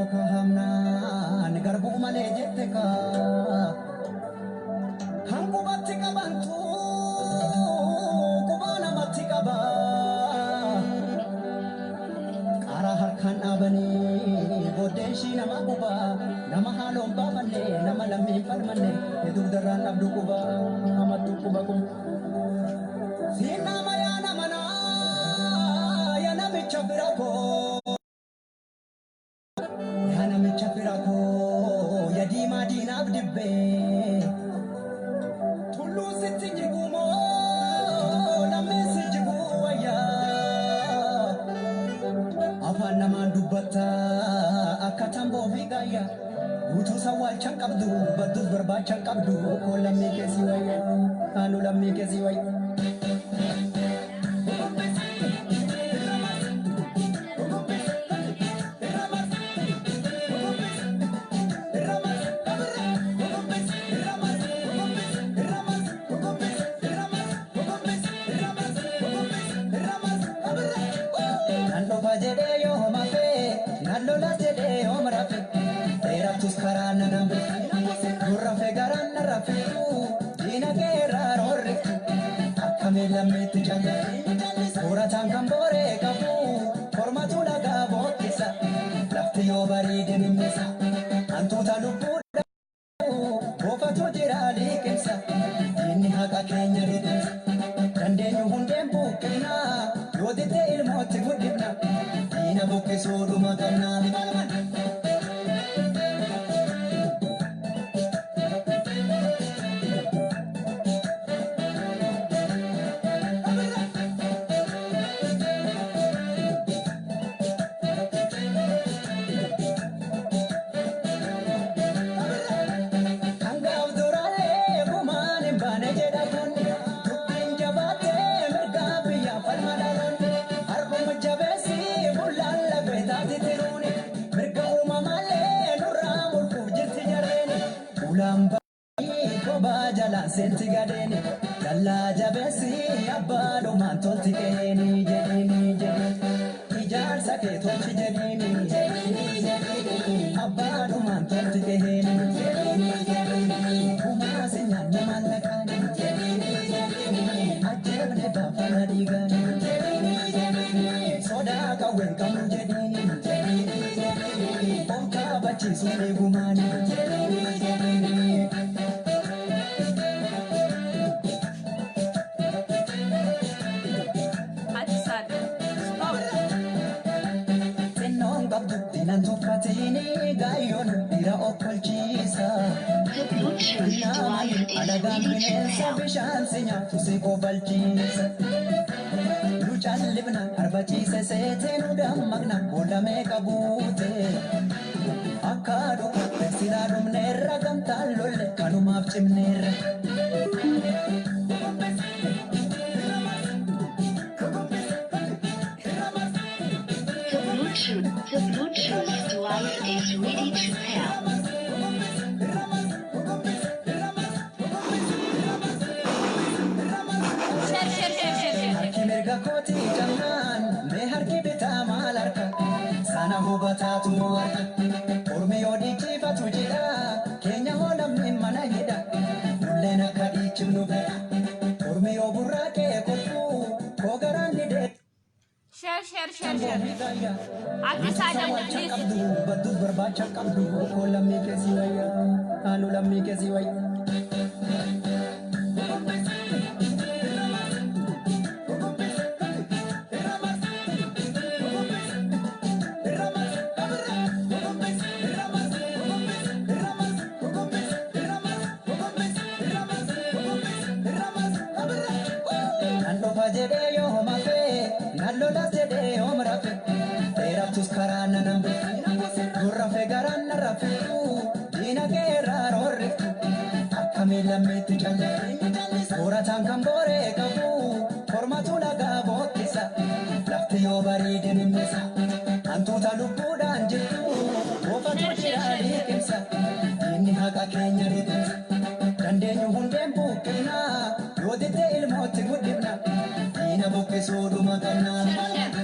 Booka hamnaan garbuu malee jette kaa. Kan qubatti qabantu qubaa namatti qaba. Qara harkaan dhaabanii booddeen ishii nama quba. Nama haaloon baafanne, nama lammiin falmanne, dugdarraan dhabdu quba, hamattu quba quba. Siin nama yaa nama naa, yaa namicha bira koo. Yaa namicha fira koo, yaa diimaa diinaaf dibbee. Tulluun sitti jiguu moo lammiin si jiguu wayyaa? Afaan namaan dubbatta akka tamboo fi gaayyaa. Guutuu sawwaalchan qabdu, badduus barbaachan qabdu, koo lammii keessi wayya. Haanu lammii keessi wayya. Nan dhufa jedhee yoo homafe, nan lolas jedhee yoom rafe, dheerattus karaa nan hambisu, gurrafe garaan na rafeetu, diina kee irraa roorriftu, akkamiin lammiitti callisu, soorataan kan booree qabu, kormatu lagaa bookkisa, lafti yoo bariide mimmisa, hantuuta lubbuu boofatu jira liqimsa, diinni haqa keenya liqimsa, dandeenyu hundeen buqqifna, yoo didde ilmootti guddifna, diina buqqisuu dhuma qabna. Hangaaf duraalee gumaan hin baane jedha kunni, dubbiin jabaattee mirgaa biyyaa falma dhaloonni, har'uma jabeessi bullaan lafee taati tiruuni, mirga uumamaallee nurraa mulquuf jirti jarreeni, ulaan baay'ee kophaa jalaan seenti gadeeni, dallaa jabeessi abbaa dhumaan tolti qe'eeni jedhiini jedhiini, ijaarsa kee tolchi jedhiini abbaa dhumaan tolti qe'eeni, gumaa si nyaanne maallaqaani ajjeefne baafana dhiigaani, sodaa qawween qabnu jedhiini of kaabachiisuun eegumaani. Ati saada. Stop. Xinnoon qabdu diinan tuffatini, gaayyoon dhiira okkolchiisa. The Bluetooth device is Alagaan ready to bineensa pair. bishaan si nyaatu si kofalchiisa. Nu callifna arba ciise seetee, nu dammaqna boolla meeqa guute. Akka dhukatte silaa dhumneerra, gamtaan lolle kanumaaf cimneerra. The Bluetooth device is ready to pair. Share, share, share, share, share. Harki mirga kootii cabnaan, mee harki bitaa maal harka? Sana hubataatu nu harka. Ormi yoo dhiichifatu jedha, keenya hoo namni mana hidha. Nulleen akka dhiichifnu fedha. Ormi yoo burraaqee kolfu, koo garaan ni dee. Share, share, share, share. Ati saada, please. Qabdu badduus barbaacha qabdu, koo lammii keessi wayya, haanu lammii keessi wayya. Nan dhufa jedhee yoo homafe, nan lolas jedhee yoom rafe, dheerattus karaa nan hambisu, gurrafe garaan na rafeetu, diina kee irraa roorriftu, akkamiin lammiitti callisu, soorataan kan booree qabu, kormatu lagaa bookkisa, lafti yoo bariide mimmisa, hantuuta lubbuudhaan jirtu, boofatu jira liqimsa, diinni haqa keenya liqimsa, dandeenyu hundeen buqqifna, yoo didde ilmootti guddifna, diina buqqisuu dhuma qabna. Share, share.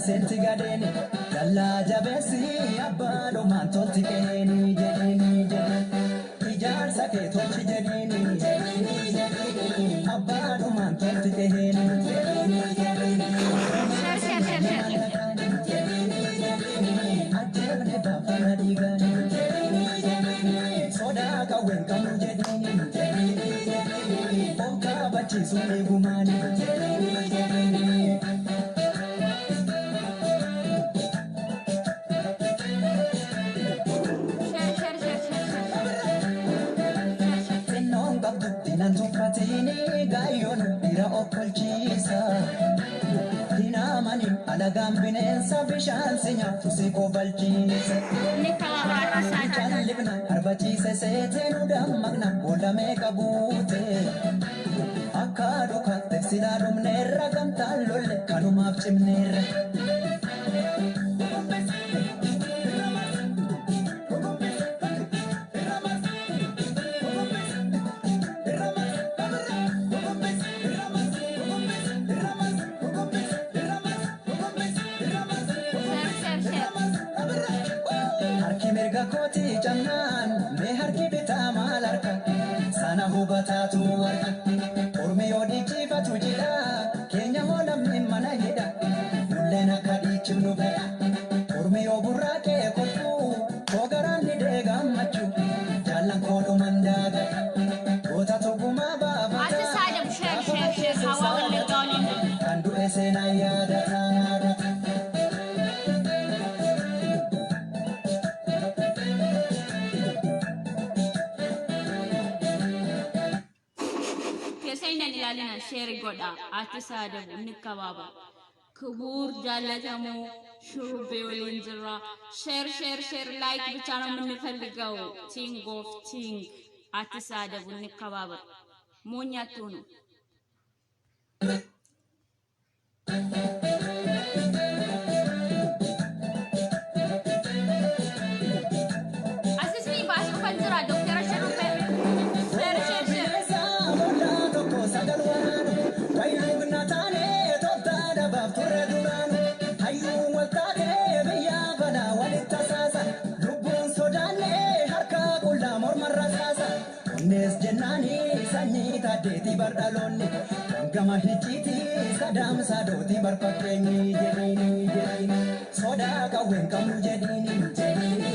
seenti gadeeni. Dallaa jabeessi abbaa dhumaan tolti qeeni jedheeni jedhe. Ijaarsa kee tolchi jedheeni abbaa dhumaan tolti qeeni. Share, share, share, share. Ajjeefne baafana dhiigaani. Sodaa qawween qabnu jedheeni. Of kabachiisuun eegumaani. Share, share, share, share, share. Share, share. Xinnoon qabdutti nan tuffatini gaayyoon dhiira okkolchiisa. Hinaamani alagaan bineensa bishaan si nyaatu si kobalchiisa. እንከባበር፣ አትሳደቡ። Callifna arbachiise seetee nu dammaqna boolla meeqa guute. Akka dhukaatti silaa dhumneerra gamtaan lolle kanumaaf cimneerra. Share, share, share. Harki mirga kootii cabnaan mee harki bitaa maal harka sana hubataatu harka. Ormi yoo dhiichifatu jidha keenya hoo namni mana hidha nulleen akka dhiichifnu fedha. Ormi yoo burraaqee kolfu koo garaan ni deegammachuu jaallan koo dhuman daaga. Goota tokkummaa baafata. አትሳደቡ። Share, share, share. ሀዋ ወለጋ waliin jiru. Kan du'e seenaa yaadata. Keessa hin ilaalina share godha. አትሳደቡ። እንከባበር። ክቡር jaallatamoo ሹሩቤ waliin jirra. Share, share, share, like ብቻ ነው የምንፈልገው። King of king። አትሳደቡ። እንከባበር። ሞኝ አትሁኑ። Asisni baasuu kan jira Doktara Shurubee. Share, share, share. Bineensa boolla tokko sagal waraanu wayyuugna taanee tooftaa dhabaaf turre duraanu hayyuun wal taatee biyya banaa walitti tasaasa lubbuun sodaannee harka qullaa mormarra saasa onnees jennaani sanyii taaddeetii bardhaloonni gama hicciitii sadaamsa dootii barfakkeenyi jedhiini jedhiini sodaa qawween qabnu jedhiini jedhiini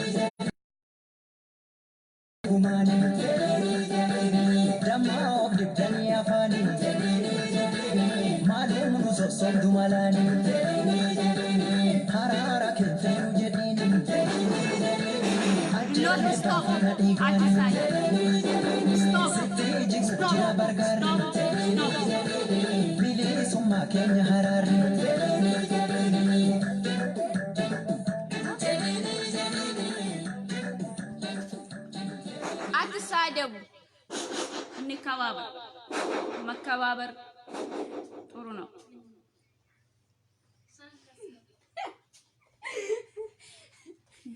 gumaani damma of dibdanii afaanii maalum nu sossobdu malaanii haraara kenfeenu jedhiini Not stop. አትሳደቡ። Stop. sitti jigsu Stop. jira bargaarri Stop. Stop. bilisummaa keenya haraarri. አትሳደቡ። እንከባበር። መከባበር ጥሩ ነው።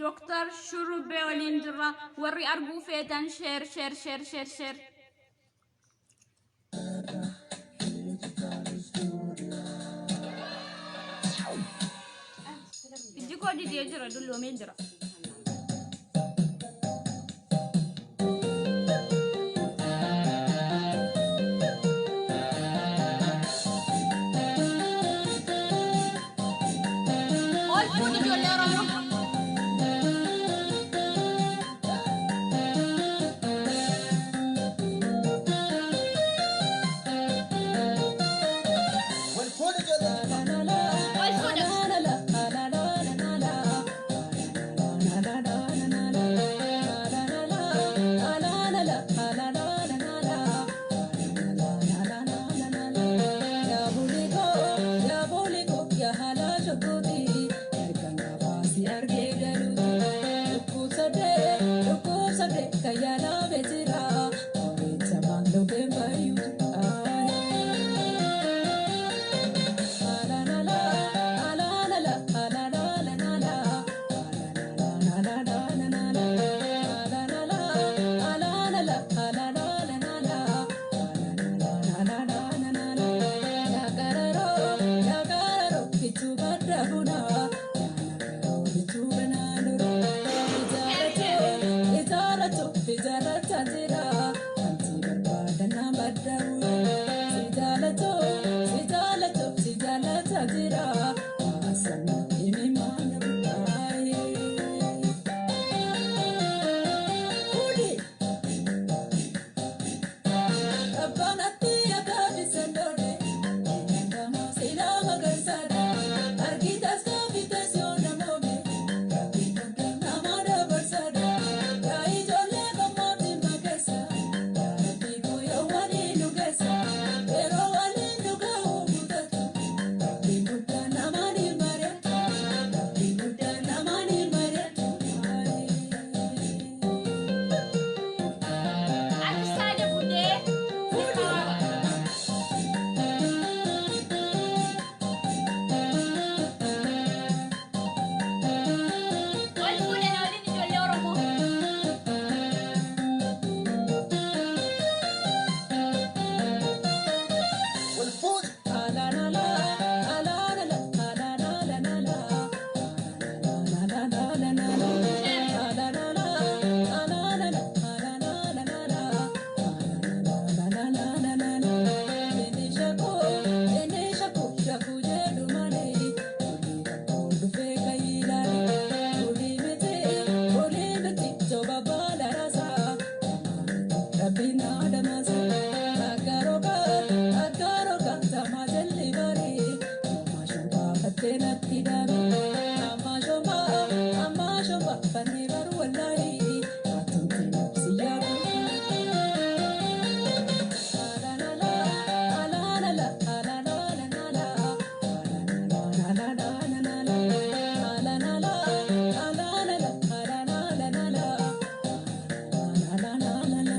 Doktar Shurubee waliin jirra. Warri arguu feetan share, share, share, share, share. Ijji koo didee jira, dulloomee jira. Ol fuudhi ijoollee Oromoo. Ol fuudha. Atisaadabu dee nikkabaaba. Wal fuudhan waliin ijoollee Oromoo.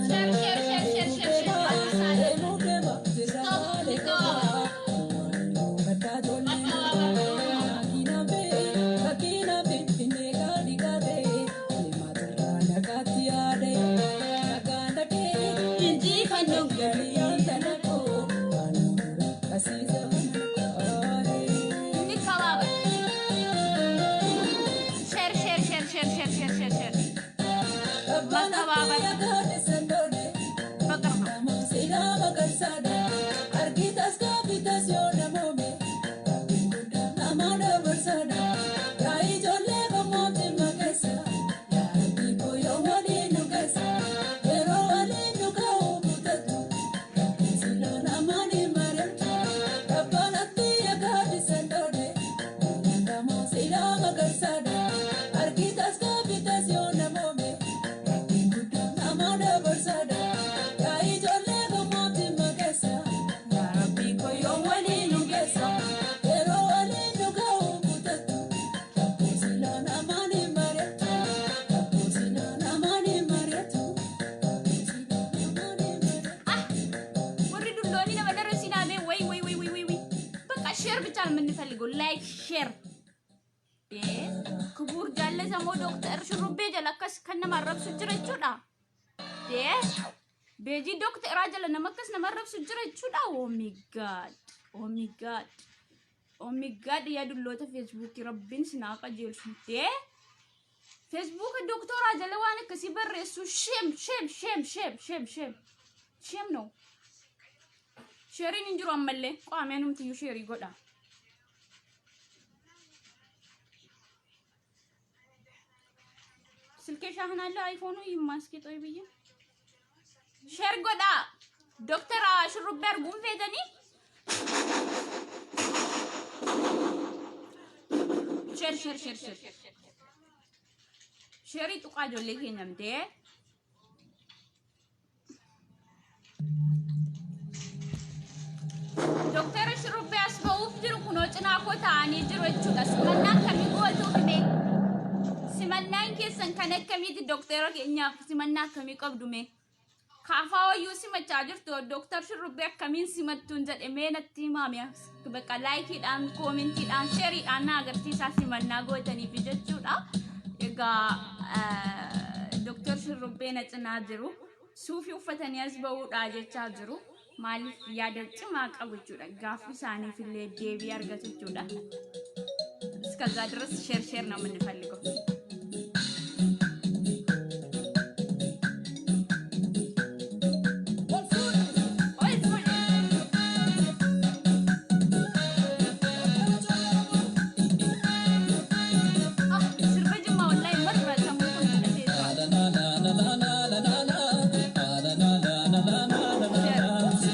Share. Share, share, share, share, share, share. Atisaadabu. Stop. Nikkabaaba. Makkabaaba. Injifannoon nikkabaaba. Share, share, share, share, share, share, share, share. Makkabaaba. ፍቅር ነው። Ah, warri dulloonni nama darrasiinaame ወይ ወይ ወይ ወይ ወይ ወይ በቃ share ብቻ ነው የምንፈልገው። Like, share. ክቡር jaallatamoo Dooktar Shurrubbee jala akkas kan nama arrabsu jira jechuudha. Beejii dooktaraa jala nama akkas nama arrabsu jira jechuudha. Oh my God. Oh my God. Oh my God, yaa dulloota Feesbuukii, Rabbiin sinaa qajeelchu. Feesbuuka dooktoraa jala waan akkasii barreessu, shame, shame, shame, shame, shame, shame, shame ነው. Sheeriin hin jiru ammallee, qaamee numtiyyuu sheerii godha. ስልኬ ሻህን አለ አይፎኑ ይማስጌጠው ብዬ share godha. Doktara Shurrubbee arguun feetanii share, share, share, share, sheerii tuqaa ijoollee keenya mtee. Doktara Shurrubbee as ba'uuf jiru, kunoo cinaa koo taa'anii jiru jechuudha. Simannaa akkamii gootuuf mee? Simannaan keessan kan akkamiiti? Doktara keenyaaf simannaa akkamii qabdu mee? Kaafaa wayyuu simachaa jirtu, Dooktar Shurrubbee akkamiin simattuun jedhe, mee natti himaame. Bakka likeiidhaan, commentiidhaan, shareiidhaan na agarsiisaa simannaa gootaniif jechuudha. Egaa Dooktar Shurrubbee na cinaa jiru. Suufii uffatanii as ba'uudha jechaa jiru. Maaliif yaada cimaa qabu jechuudha. Gaaffii isaaniif illee deebii argatu jechuudha. እስከዛ ድረስ share, share ነው የምንፈልገው። Oi, fuudhe. Ah, sirba Jimmaa wallahi marra sammuu kun fudhatee jira. Share.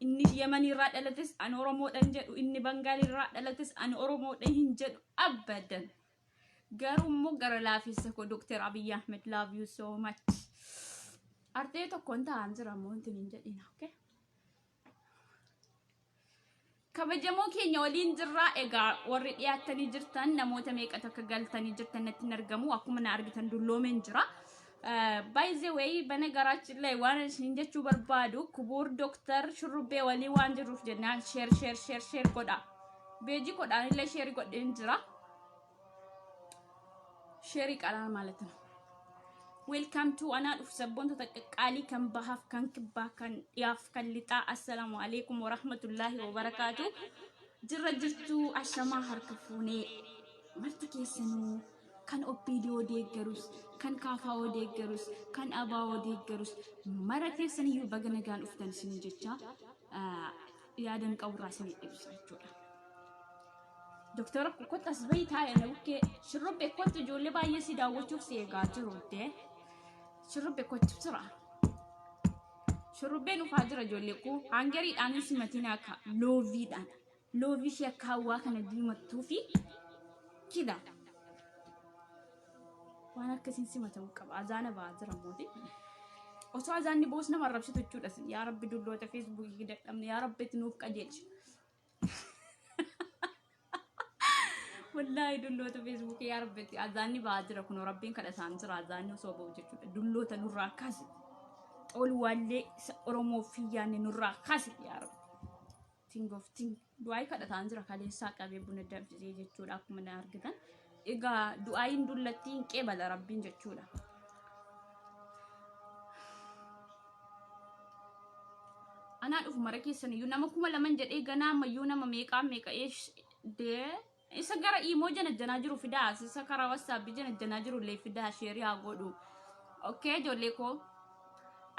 Inni Yemen irraa dhalates ani Oromoodha hin jedhu, inni Bangaal irraa dhalates ani Oromoodha hin jedhu abadan. Garuu immoo gara laafessa koo Dr. Abiy Ahmed love you so much. Artee tokkoon ta'an jira immoo wanti hin jedhina. Okay? Kabajamoo keenya waliin jirraa egaa warri dhiyaattanii jirtan namoota meeqatu akka galtanii jirtan natti hin argamu akkuma na argitan dulloomeen jira. By the way በነገራችን ላይ waan isin jechuu barbaadu ክቡር ዶክተር shurrubbee walii waan jirruuf jennaan share share share share godha. Beejii godhaan illee share godheen jira. Share ይቀራል ማለት ነው። Welcome to anaa dhufu sabboontota qaqqaalii kan bahaaf kan kibbaa kan dhiyaaf kan lixaa assalaamu alaikum warahmatullaahi wabarakaatu. Jirra jirtuu ashamaa harka fuunee marti keessanuu kan OPDO deeggarus kan KFO deeggarus kan ABO deeggarus mara keessaniyyuu baga nagaan dhuftan isin jecha yaadan qaburraa isin ibsa jechuudha. Doktora kottu as bahi taa'e na bukkee shurrubbee kottu ijoollee baay'ee si daawwachuuf si eegaa jiru dee shurrubbee kottu jira. Shurrubbeen dhufaa jira ijoollee koo hangariidhaan simatiin akka looviidhaan loovii ishee akka hawwaa kana diimattuu fi kida waan akkasiin simatamuu qaba azaana ba'aa jira mooti. Osoo azaanni boos nama arrabsitu jechuudha yaa rabbi dulloota feesbuukii dadhabne yaa rabbi itti nuuf qajeelchi. Wallaahi dulloota feesbuukii yaa rabbitti azaanni ba'aa jira kunoo rabbiin kadhataan jira azaanni osoo ba'u jechuudha dulloota nurraa kaasi xolwaallee isa Oromoof hin yaanne nurraa kaasi yaa rabbi ting of ting du'aayii kadhataan jira kaleessaa qabee buna danfisee jechuudha akkuma na argitan egaa du'aayiin dullattii hin qeebala rabbiin jechuudha. Anaa dhufu mara keessan iyyuu nama 2000 jedhee ganaa ammayyuu nama meeqaa meeqa eesh dee isa gara iimoo janajjanaa jiru fidaa isa karaa wassaappii janajjanaa jiru illee fidaa sheerii haa godhu. Okkee ijoollee koo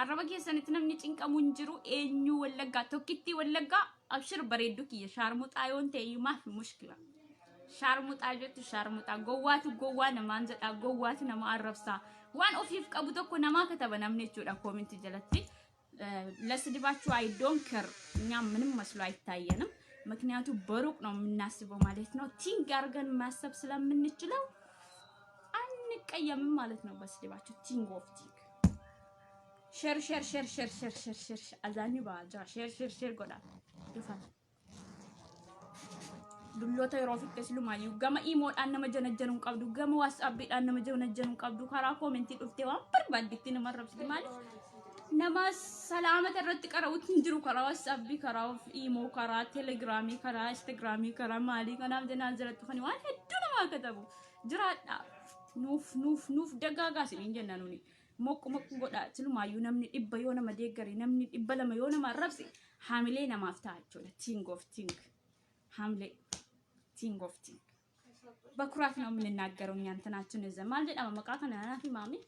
arraba keessanitti namni cinqamu hin jiru eenyu wallaggaa tokkittii wallaggaa abshir bareeddu kiyya shaarmuxaa yoon ta'e iyyuu maaf mushkila. Shaarmuxaa jettu shaarmuxaa gowwaatu gowwaa namaan jedhaa gowwaatu nama arrabsaa waan ofiif qabu tokko namaa kataba namni jechuudha koominti jalatti. ለስድባችሁ አይ ዶንት ኬር እኛ ምንም መስሎ አይታየንም። ምክንያቱ በሩቅ ነው የምናስበው ማለት ነው። ቲንግ አድርገን ማሰብ ስለምንችለው አንቀየምም ማለት ነው። በስድባችሁ ቲንግ ኦፍ ቲንግ ሼር ሼር ሼር ሼር ሼር ሼር ሼር አዛኒ ባጃ ሼር ሼር ሼር ጎዳ ዱፋ dulloota yeroo ofitti silumaayyuu gama iimoodhaan nama janajjanuu hin qabdu gama waatsaappiidhaan nama janajjanuu hin qabdu karaa koomentii dhuftee waan barbaaddetti nama arrabsiti maaliif nama salaamata irratti qara'utti hin jiru karaa waatsaappii karaa iimoo karaa telegiraamii karaa instagiraamii karaa maalii kanaaf jennaan jalatti dhufanii waan hedduu namaa katabu jiraadha nuuf nuuf nuuf dagaagaa isiniin jenna nuni moqqu moqqu godha silumaayyuu namni dhibba yoo nama deeggare namni 200 yoo nama arrabse haamilee namaaf ta'a jechuudha ting of ting ሐምሌ ቲንግ ኦፍ ቲንግ በኩራት ነው የምንናገረው እኛ እንትናችን እዛ maal jedhama maqaa kana naaf himaami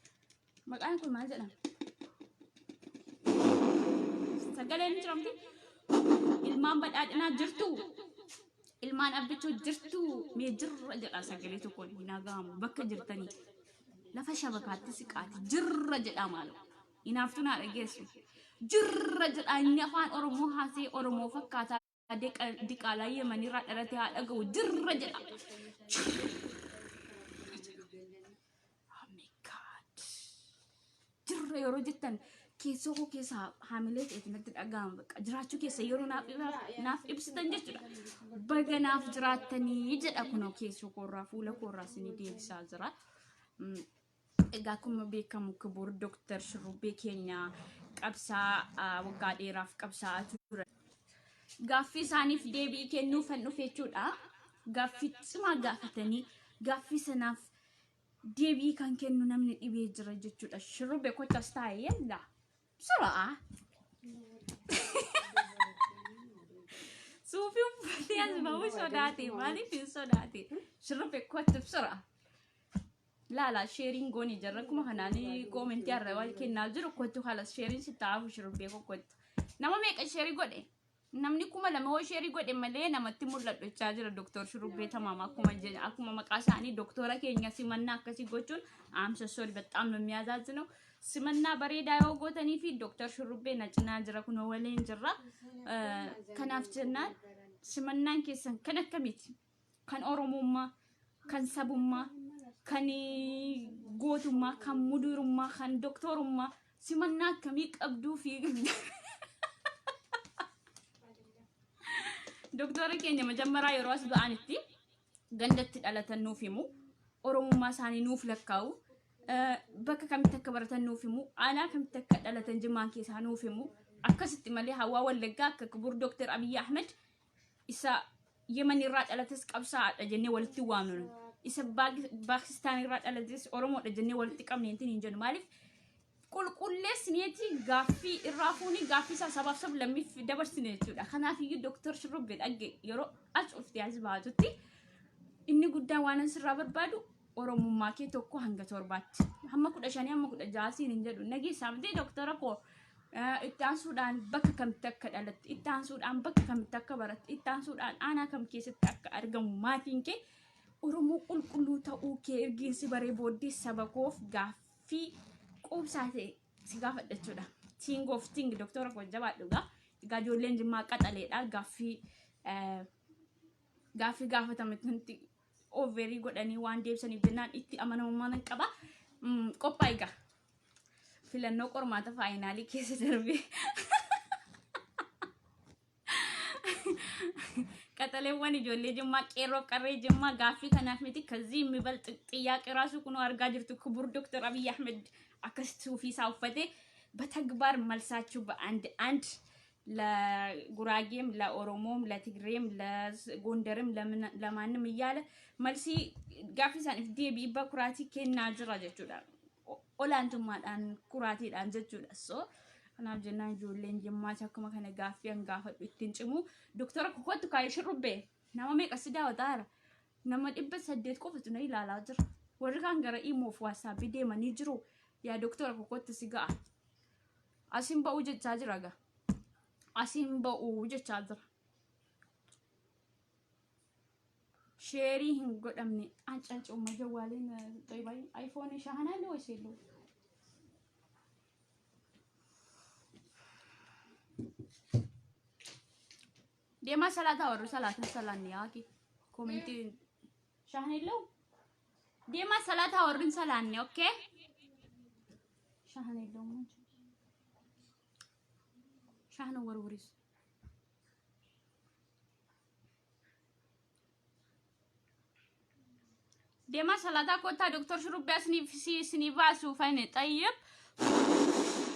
maqaan kun maal jedhama sagaleen hin jiramti ilmaan badhaadhinaa jirtu ilmaan abbichuu jirtu mee jirra jedha sagalee tokkoon hin dhaga'amu bakka jirtanii lafa shabakaatti siqaati jirra jedha maaloo hinaaftuu naa dhageessu jirra jedha inni afaan oromoo haasee oromoo fakkaataa Diqaalaa Yemenirraa dhalate haa dhaga'u jirra jedha. Oh my God. Jirra yeroo jettan keessoo koo keessaa haamilee ta'etu natti dhaga'ama bakka jiraachuu keessa yeroo naaf ibsitan jechuudha. Baga naaf jiraattanii jedha kunoo keessoo koorraa fuula koorraa isinii deebisaa jira. Egaa akkuma beekamu ክቡር Dooktar Shurrubbee keenya qabsaa waggaa dheeraaf qabsaa'aa ture. Gaaffii isaaniif deebii kennuufan dhufe jechuudha. Gaaffii cimaa gaafatanii gaaffii sanaaf deebii kan kennu namni dhibee jira jechuudha. Shurrubbee kottas taa'e yalla. Suraa. Suufii uffatee as bahuu sodaate maaliif hin sodaate? Shurrubbee kottu suraa. Laala sheeriin gooni jarra akkuma kanaan koomentii har'a waan kennaa jiru kottu halas sheeriin si ta'aafu shurrubbee koo kottu. Nama meeqa sheerii godhe? Namni 2000 hoo share godhe malee namatti mul'adhu jechaa jira Dooktor Shurrubbee Tamaam akkuma jedha akkuma maqaa isaanii doktora keenya simannaa akkasii gochuun I'm so sorry በጣም ነው የሚያሳዝነው። Simannaa bareedaa yoo gootanii fi Dooktar Shurrubbee na cinaa jira kunoo waliin jirra. Kanaaf jennaan simannaan keessan kan akkamiiti? Kan Oromummaa, kan sabummaa, kan gootummaa, kan mudurummaa, kan doktorummaa simannaa akkamii qabduu fi doktora keenya majammaraa yeroo as ba'anitti gandatti dhalatan nuuf himu, Oromummaa isaanii nuuf lakkaa'u, bakka kamitti akka baratan nuuf himu, aanaa kamitti akka dhalatan Jimmaan keessaa nuuf himu. Akkasitti malee hawaa Wallaggaa akka kibur Dooktar Abiyyi Ahmed isa Yemen irraa dhalates qabsaa'aadha jennee walitti waamnu. Isa Paakistaan irraa dhalates Oromoodha jennee walitti qabne hin jennu. Maaliif qulqulleessineeti gaaffii irraa fuunee gaaffii isaa sabaaf sab lammiif dabarsine jechuudha. Kanaaf iyyuu Dooktar Shurrubbee dhagge yeroo as dhuftee as baatutti inni guddaan waan an sirraa barbaadu Oromummaa kee 1 hanga 7tti. Hamma 15 hamma 16 siin hin jedhu. Nageessaa miti doktora koo itti aansuudhaan bakka kamitti akka dhalatte, itti aansuudhaan bakka kamitti akka baratte, itti aansuudhaan aanaa kam keessatti akka argamu maatiin kee Oromoo qulqulluu ta'uu kee ergiin si baree booddee saba koof gaaffii quubsaa ta'e si gaafadha jechuudha. Ting of ting doktora koo jabaadhu egaa. Egaa ijoolleen Jimmaa qaxaleedha gaaffii gaaffii gaafatame overii godhanii waan deebisaniif jennaan itti amanamummaa nan qaba. Qophaa'i egaa. Filannoo qormaata faayinaalii keessa darbee. Qaxaleewwan ijoollee Jimmaa qeerroo qarree Jimmaa gaaffii kanaaf miti ከዚህ የሚበልጥ ጥያቄ ራሱ kunoo argaa jirtu ክቡር ዶክተር አብይ አህመድ akkasitti suufii isaa uffatee በተግባር መልሳችሁ በአንድ አንድ ለጉራጌም ለኦሮሞም ለትግሬም ለጎንደርም ለማንም እያለ malsii gaaffii isaaniif deebii kuraatii kennaa jira jechuudha. Olaantummaadhaan kuraatiidhaan jechuudha. So kanaaf jennaan ijoolleen Jimmaas akkuma kana gaaffii an gaafadhu ittiin cimu. Doktora kottu kaayee shurrubbee nama meeqa si daawwataa jira? Nama 800 qofatu na ilaalaa jira. Warri kaan gara imoof WhatsAppii deemanii jiru. Yaa doktora kottu si ga'a. Asiin ba'uu jechaa jira gaa. Asiin ba'uu jechaa jira. Share hin godhamne ancancuma jawwaaliin xaybay iPhone shahanaa illee ወይስ የለውም? Deemaa salaataa warri salaatin salaanni yaaki comment shahan የለውም? Deemaa salaataa warri hin salaanne okay? Shahan የለውም እንጂ shahan warwaris Deemaa salaataa kottaa Dooktar Shurrubbee asiniif isinii baasu fane xayyib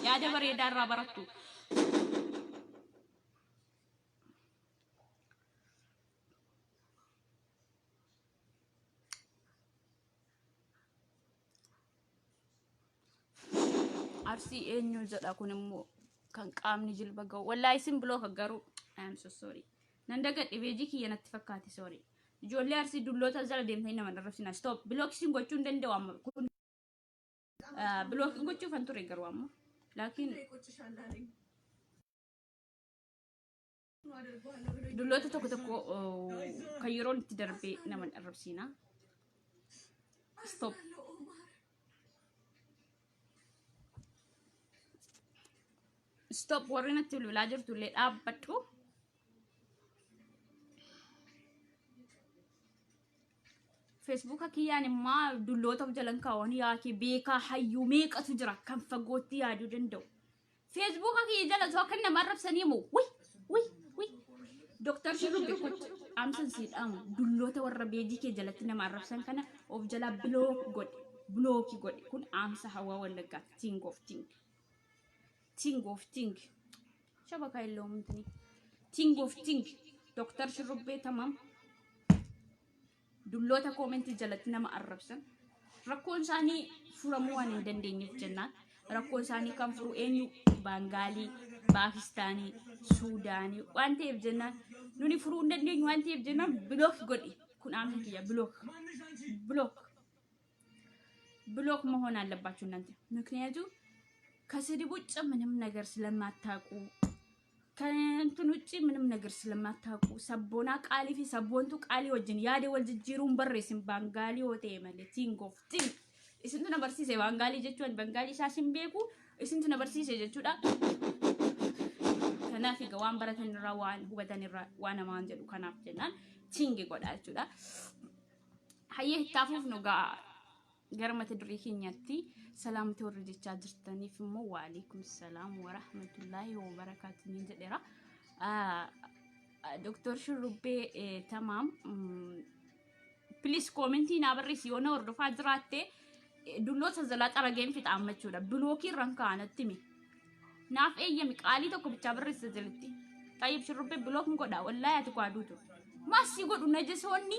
yaada bareedaa irraa barattu. Arsii eenyu jedha kun immoo kan qaamni jilba ga'u. Wallaahi isin block garuu I am so sorry. Nan dagadhe page kiyya natti fakkaate sorry. Ijoollee Arsii dulloota jala deemtanii nama arrabsina. Stop. Block isin gochuu hin danda'u amma. Kun block gochuufan ture garuu amma. Laakiin dulloota tokko tokko kan yeroon itti darbee nama hin arrabsiina. Stop. Stop warri natti bilbilaa jirtu illee dhaabbadhu. Feesbuuka kiyyaan immoo dulloota of jalan kaawwan yaakee beekaa hayyuu meeqatu jira kan fagootti yaaduu danda'u. Feesbuuka kiyya jala osoo akka nama arrabsanii moo wi wi wi Dooktar Shurrubbee kottu dhaamsan sii dhaamu dulloota warra page kee jalatti nama arrabsan kana of jalaa block godhi block godhi kun dhaamsa hawaa Wallaggaa ting of ting ting of ting shabaka የለውም እንትኒ ting of ting Dooktar Shurrubbee Tamam dulloota comment jalatti nama arrabsan rakkoon isaanii furamuu waan hin dandeenyeef jennaan rakkoon isaanii kan furu eenyu Baangaalii, Paakistaanii, Suudaanii waan ta'eef jennaan nuni furuu hin dandeenyu waan ta'eef jennaan block godhi kun dhaamsa kiyya block block block መሆን አለባችሁ እናንተ። ምክንያቱም ከስድብ ውጭ ምንም ነገር ስለማታውቁ ከእንትን ውጪ ምንም ነገር ስለማታውቁ sabboonaa qaalii fi sabboontuu qaalii wajjin yaada wal jijjiiruun barreessin baangaalii yoo ta'e malee think of think isintu na barsiise baangaalii jechuun baangaalii isaas hin beeku isintu na barsiise jechuudha. Kanaaf egaa waan baratan irraa waan hubatan irraa waan namaan jedhu kanaaf jennaan think godha jechuudha. Hayyee ittaafuuf nu gaa gara mata duree keenyaatti salaamtii warri jechaa jirtaniif immoo waalaikum salaam warahmatullaahi wabarakaatu niin jedheera. Doktor Shurrubbee Tamaam, please comment naa barreessi yoo na hordofaa jiraatte. Dulloota jalaa xarageen fixa ammachuudha. Block irraan kaa'anatti mi. Naaf eeyyami qaalii tokko bichaa barreessa jalatti. Xayyib Shurrubbee block godha wallaahi ati kwaaduutu. Maasii godhu najasoonni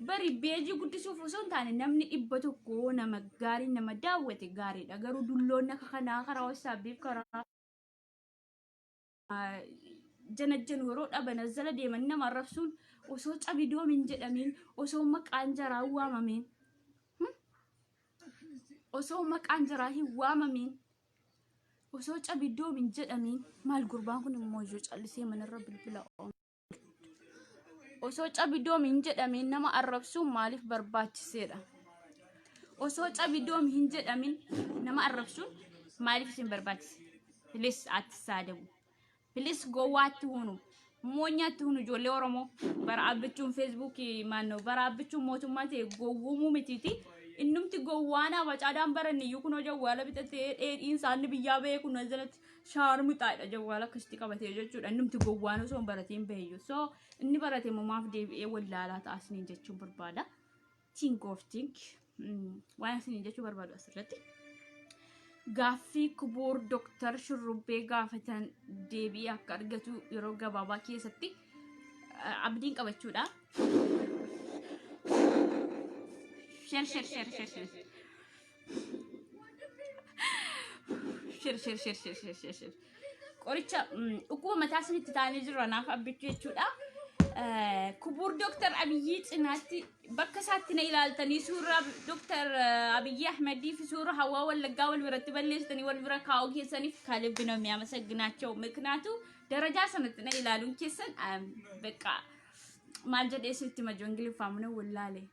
bari beejii guddisuuf osoo hin taane namni 100 nama gaarii nama daawwate gaariidha. Garuu dulloonni akka kanaa karaa WhatsAppiif karaa janajjanu yeroo dhaban as jala deeman nama arrabsuun osoo cabidoom hin jedhamiin, osoo maqaan jaraa hin waamamiin, osoo maqaan jaraa hin waamamiin, osoo cabidoom hin jedhamiin. Maal gurbaan kun immoo ijoo callisee manarra bilbila. Osoo cabidoom hin jedhamiin nama arrabsuun maaliif barbaachiseedha? Osoo cabidoom hin jedhamin nama arrabsuun maaliif isin barbaachise? Please አትሳደቡ. Please gowwaa አትሁኑ. Moonyaa አትሁኑ. Ijoollee Oromoo bara abbichuun Feesbuukii maannoo bara abbichuun mootummaa ta'e gowwoomuu mitiiti. Innumti gowwaanaa bacaadhaan baranne iyyuu kunoo jawwaala bitatee dheedhiin isaanii biyyaa bahee kun jalatti shaarmixaadha jawwaala akkasitti qabatee jechuudha. Innumti gowwaan osoo hin barateen baheyyuu. So inni barate immoo maaf deebi'ee wallaalaa ta'a isiniin jechuun barbaada. Think of think waan isiniin jechuu barbaadu asirratti. Gaaffii ክቡር Dooktar Shurrubbee gaafatan deebii akka argatu yeroo gabaabaa keessatti abdiin qabachuudha. Share, share, share, share, share. Share, share, share, share, share, share, share. Qoricha dhukkuba mataa isinitti taanee jirra naaf abbichuu jechuudha. ክቡር Dooktar Abiyyii cinaatti bakka isaatti na ilaaltanii suuraa Dooktar Abiyyi Ahmedii fi suura Hawaa Wallaggaa wal biratti balleessitanii wal bira kaa'uu keessaniif ከልብ ነው የሚያመሰግናቸው። ምክንያቱ ደረጃ sanatti na ilaaluun keessan በቃ maal jedhee sitti majoo ingiliffaa muna wallaale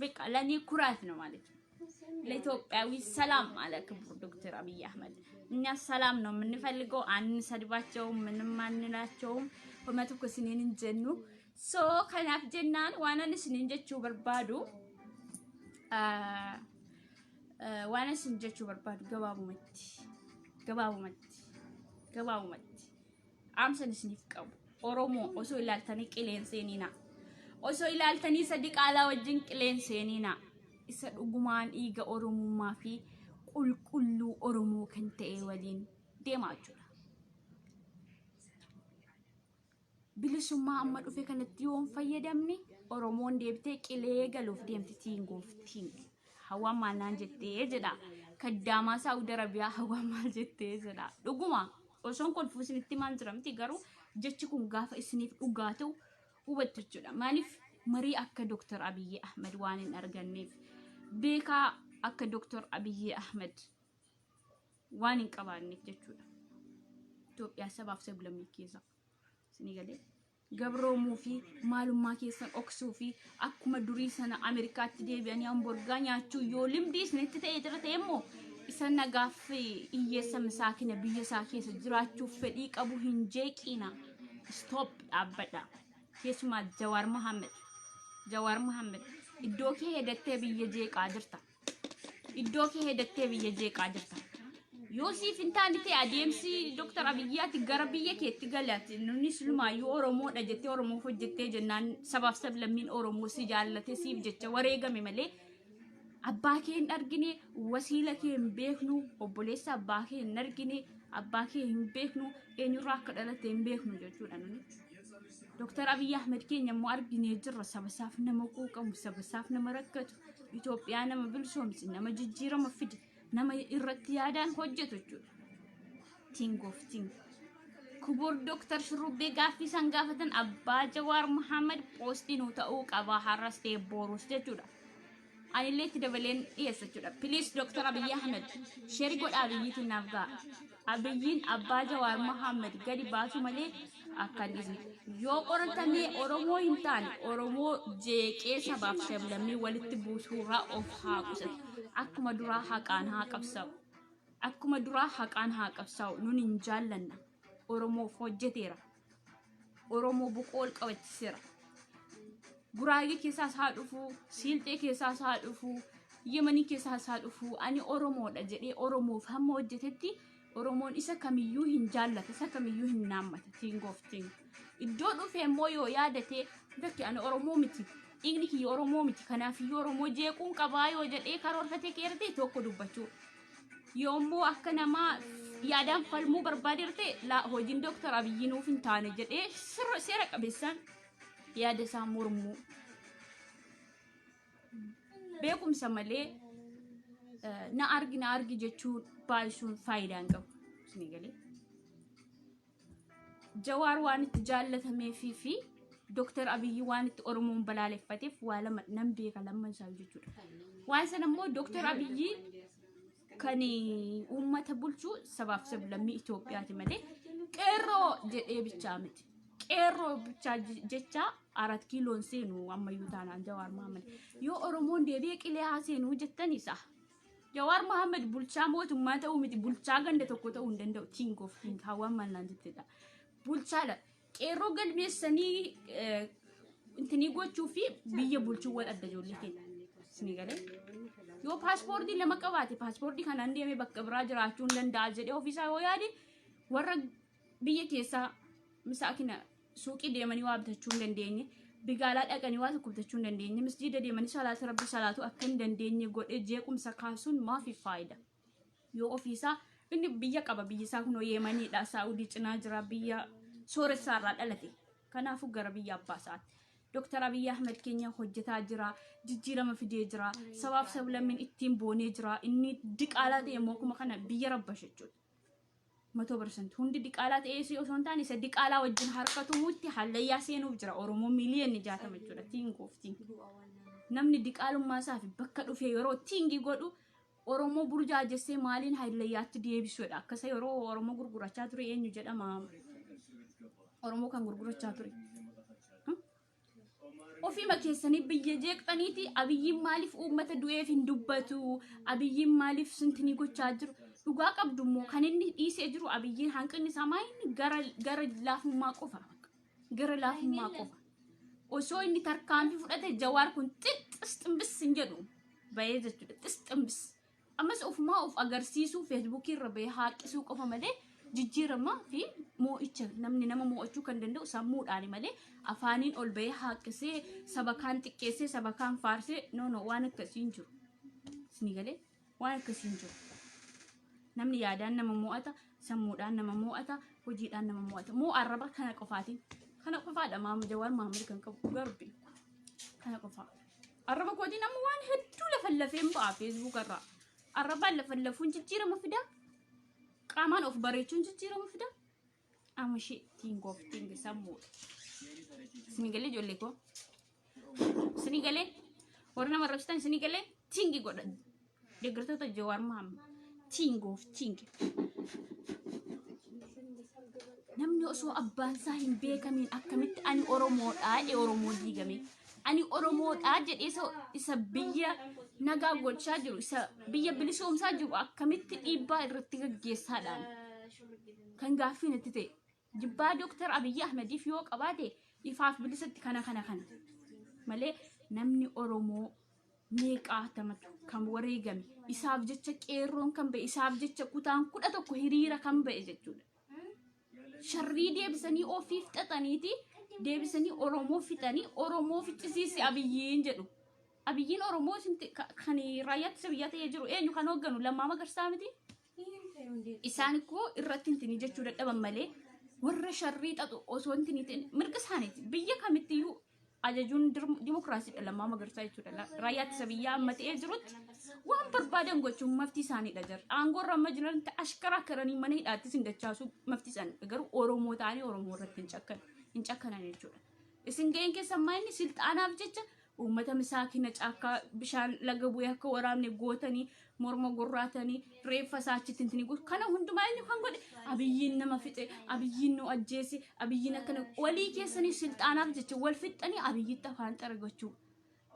በቃ ለእኔ ኩራት ነው ማለት ነው። ለኢትዮጵያዊ ሰላም አለ ክቡር ዶክተር አብይ አህመድ። እኛ ሰላም ነው የምንፈልገው፣ አንሰድባቸውም፣ ምንም አንላቸውም። Homa tokko isiniin hin jennu. So kanaaf jennaan waan ani isiniin jechuu barbaadu waan isin jechuu barbaadu gabaabumatti gabaabumatti gabaabumatti dhaamsan isiniif qabu, Oromoo osoo ilaaltanii qileen seeninaa, osoo ilaaltanii sadi qaalaa wajjin qileen seeninaa. Isa dhugumaan dhiiga Oromummaa fi qulqulluu Oromoo kan ta'e waliin deemaa jechuudha. Bilisummaa amma dhufe kanatti yoo hin fayyadamne Oromoon deebitee qilee galuuf deemti. Think of think. Hawaan maal naan jettee jedha. Kaddaamaa Saa'ud Arabiyaa hawaan maal jettee jedha. Dhuguma osoon kolfuu isinitti maal jira miti, garuu jechi kun gaafa isiniif dhugaa ta'u hubattu jechuudha. Maaliif marii akka Dooktar Abiyyi Ahmed waan hin arganneef, beekaa akka Dooktar Abiyyi Ahmed waan hin qabaanneef jechuudha. Itoophiyaa sabaaf sablammii keessa isinii galee gabroomuu fi maalummaa keessan dhoksuu fi akkuma durii sana Ameerikaatti deebi'anii hamburgaa nyaachuu yoo limdii isinitti ta'e jira ta'e immoo isa nagaaf hiyyeessa misaakina biyya isaa keessa jiraachuuf fedhii qabu hin jeeqiina. Stop, dhaabbadha. Keessumaa Jawaar Mohaammed. Jawaar Mohaammed iddoo kee hedattee biyya jeeqaa jirta. Iddoo kee hedattee biyya jeeqaa jirta. Yoo siif hin taane ta'e adeemsi Dooktar Abiyyaati gara biyya keetti galati. Nuni silumaayyuu Oromoodha jettee Oromoof hojjettee jennaan sabaaf sablammiin Oromoo si jaallate siif jecha wareegame malee abbaa kee hin argine, wasiila kee hin beeknu, obboleessa abbaa kee hin argine, abbaa kee hin beeknu, eenyurraa akka dhalate hin beeknu jechuudha nuni. Dooktar Abiyyi Ahmed keenya immoo arginee jirra. Saba isaaf nama quuqamu, saba isaaf nama rakkatu, Itoophiyaa nama bilisoomse, nama jijjiirama fide, nama irratti yaadaan hojjetu jechuudha. Think of think. ክቡር Dooktar Shurrubbee gaaffii isaan gaafatan abbaa Jawaar Muhammad poostii nuu ta'uu qaba har'as ta'e borus jechuudha. Anillee itti dabaleen dhiyeessa jechuudha. Please Dr. Abiyyi Ahmed share godhaa Abiyyiitiin naaf ga'a. Abiyyiin abbaa Jawaar Mohaammed gadi baasu malee akka hin dhiisne. Yoo qoratamee Oromoo hin taane Oromoo jeeqee sabaaf sablammii walitti buusuurraa of haa qusatu. Akkuma duraa haqaan haa qabsaa'u. Akkuma duraa haqaan haa qabsaa'u. Nun hin jaallanna. Oromoof hojjeteera. Oromoo boqoo ol qabachiiseera. Guraagee keessaas haa dhufu, Siilxee keessaas haa dhufu, Yemanii keessaas haa dhufu, ani Oromoodha jedhee Oromoof hamma hojjetetti Oromoon isa kamiyyuu hin jaallata, isa kamiyyuu hin naammata. Think of think. Iddoo dhufe immoo yoo yaadate lakki ani Oromoo miti, dhiigni kiyya Oromoo miti, kanaafiyyuu Oromoo jeequun qabaa yoo jedhee karoorfatee keerte tokko dubbachuu. Yoommoo akka namaa yaadaan falmuu barbaadeerte laa hojiin Dooktar Abiyyi nuuf hin taane jedhee seera qabeessaan yaada isaa mormuu. Beekumsa malee na argi na argi jechuun baay'isuun faayidaa hin qabu. Isinii galee. Jawaar waan itti jaallatameefii fi Dooktar Abiyyi waan itti Oromoon balaaleffateef waa lama nan beeka lamman isaa jechuudha. Waan sana immoo Dooktar Abiyyi kan uummata bulchu sabaaf sablammii Itoophiyaati malee qeerroo jedhee bichaa miti. Qeerroo bichaa jecha arat kiiloon seenu ammayyuu taanaan Jawaar Mohaammed. Yoo Oromoon deebi'ee qilee haa seenuu jettan isaa. Jawaar Mohaammed bulchaa mootummaa ta'uu miti bulchaa ganda tokko ta'uu hin danda'u. Think of think hawaan maal naan jettedha. Bulchaadha. Qeerroo galmeessanii intinii gochuu fi biyya bulchuu wal adda ijoollee keenya. Isinii galee? Yoo paaspoortii lama qabaate paaspoortii kanaan deemee bakka biraa jiraachuu hin danda'a jedhee ofiisaa yoo yaade warra biyya keessaa misaakina suuqii deemanii waa bitachuu hin dandeenye, bigaalaa dhaqanii waa tokko bitachuu hin dandeenye, masjiida deemanii salaata rabbi salaatu akka hin dandeenye godhee jeequmsa kaasuun maafi faayida? Yoo ofiisaa inni biyya qaba biyyi isaa kunoo Yeemaniidha Saa'udii cinaa jira biyya sooressaa irraa dhalate. Kanaafuu gara biyya abbaa isaati. Dooktar Abiyyi Ahmed keenya hojjetaa jira, jijjiirama fidee jira, sabaaf sablammiin ittiin boonee jira. Inni diqaalaa ta'e immoo akkuma kana biyya rabbasha jechuudha. Matoo percent hundi diqaalaa ta'ee si osoo hin taane isa diqaalaa wajjin harka tumuutti hallayyaa seenuuf jira Oromoo miiliyoonni 60 jechuudha. Think of think. Namni diqaalummaa isaa fi bakka dhufee yeroo tiingii godhu Oromoo burjaajessee maaliin hallayyaatti deebisuudha. Akkasa yeroo Oromoo gurgurachaa ture eenyu jedhama? Oromoo kan gurgurachaa ture. Ofiima keessanii biyya jeeqxaniiti Abiyyiin maaliif uummata du'eef hin dubbatu? Abiyyiin maaliif sintinii gochaa jiru? Dhugaa qabdu immoo kan inni dhiisee jiru Abiyyiin hanqinni isaa maa inni gara gara laafummaa qofa. Gara laafummaa qofa. Osoo inni tarkaanfii fudhate Jawaar kun xixxis ximbis hin jedhu bahee jechuudha. Xis ximbis. Ammas ofumaa of agarsiisuu feesbuukii irra bahee haaqqisuu qofa malee jijjiirama fi moo'icha namni nama moo'achuu kan danda'u sammuudhaani malee afaaniin ol bahee haaqqisee saba kaan xiqqeessee saba kaan faarsee no no waan akkasii hin jiru. Isinii galee waan akkasii hin jiru. Namni yaadaan nama moo'ata, sammuudhaan nama moo'ata, hojiidhaan nama moo'ata. Moo arraba kana qofaatiin. Kana qofaadha maama Jawaar Mahammad kan qabu dhugaa rabbi. Kana qofaa. Arraba kootiin amma waan hedduu lafallafeen ba'a feesbuuk irraa. Arrabaan lafallafuun jijjiirama fida. Qaamaan of bareechuun jijjiirama fida. Amma ishee think of think sammuudha. Isinii galee ijoollee koo. Isinii galee warri nama arrabsitan isinii galee tingi godha. Deeggartoota Jawaar Mahammad. Think of think. Namni osoo abbaan isaa hin beekamiin akkamitti ani Oromoodhaa jedhee Oromoo diigame. Ani Oromoodhaa jedhee isa biyya nagaa gochaa jiru isa biyya bilisoomsaa jiru akkamitti dhiibbaa irratti gaggeessaadhaan kan gaaffii natti ta'e. Jibbaa Dooktar Abiyyi Ahmediif yoo qabaate ifaaf bilisatti kana kana kana malee namni Oromoo meeqaatamatu kan wareegame isaaf jecha qeerroon kan ba'e isaaf jecha kutaan 11 hiriira kan ba'e jechuudha. Sharrii deebisanii ofiif xaxaniiti deebisanii Oromoo fixanii Oromoo ficcisiise Abiyyiin jedhu. Abiyyiin Oromoo kan raayyaa ittisa biyyaa ta'ee jiru eenyu kan hoogganu Lammaa Magarsaa miti? Isaan koo irratti hintinii jechuu dadhaban malee warra sharrii xaxu osoo hintinii ta'in mirga isaaniiti. Biyya kamittiyyuu ajajuun dimokiraasiidha Lammaa Magarsaa jechuudha. Raayyaa ittisa biyyaa amma ta'ee jirutti waan barbaadan gochuun maftii isaaniidha jira. Aangoo irra amma jiranitti ashkaraa karanii mana hidhaattis hin dachaasu maftii isaanii. Garuu Oromoo ta'anii Oromoo irratti hin cakkan hin cakkanan jechuudha. Isin ga'een keessan maa inni silxaanaaf jecha Uummata misaakina caakkaa bishaan laga bu'ee akka waraabne gootanii morma gorraatanii reeffa isaa achitti intini godhu. Kana hundumaa eenyu kan godhe? Abiyyiin nama fixe, Abiyyiin nu ajjeese, Abiyyiin akkana walii keessanii silxaanaaf jecha wal fixxanii Abiyyitti afaan xaragachuu.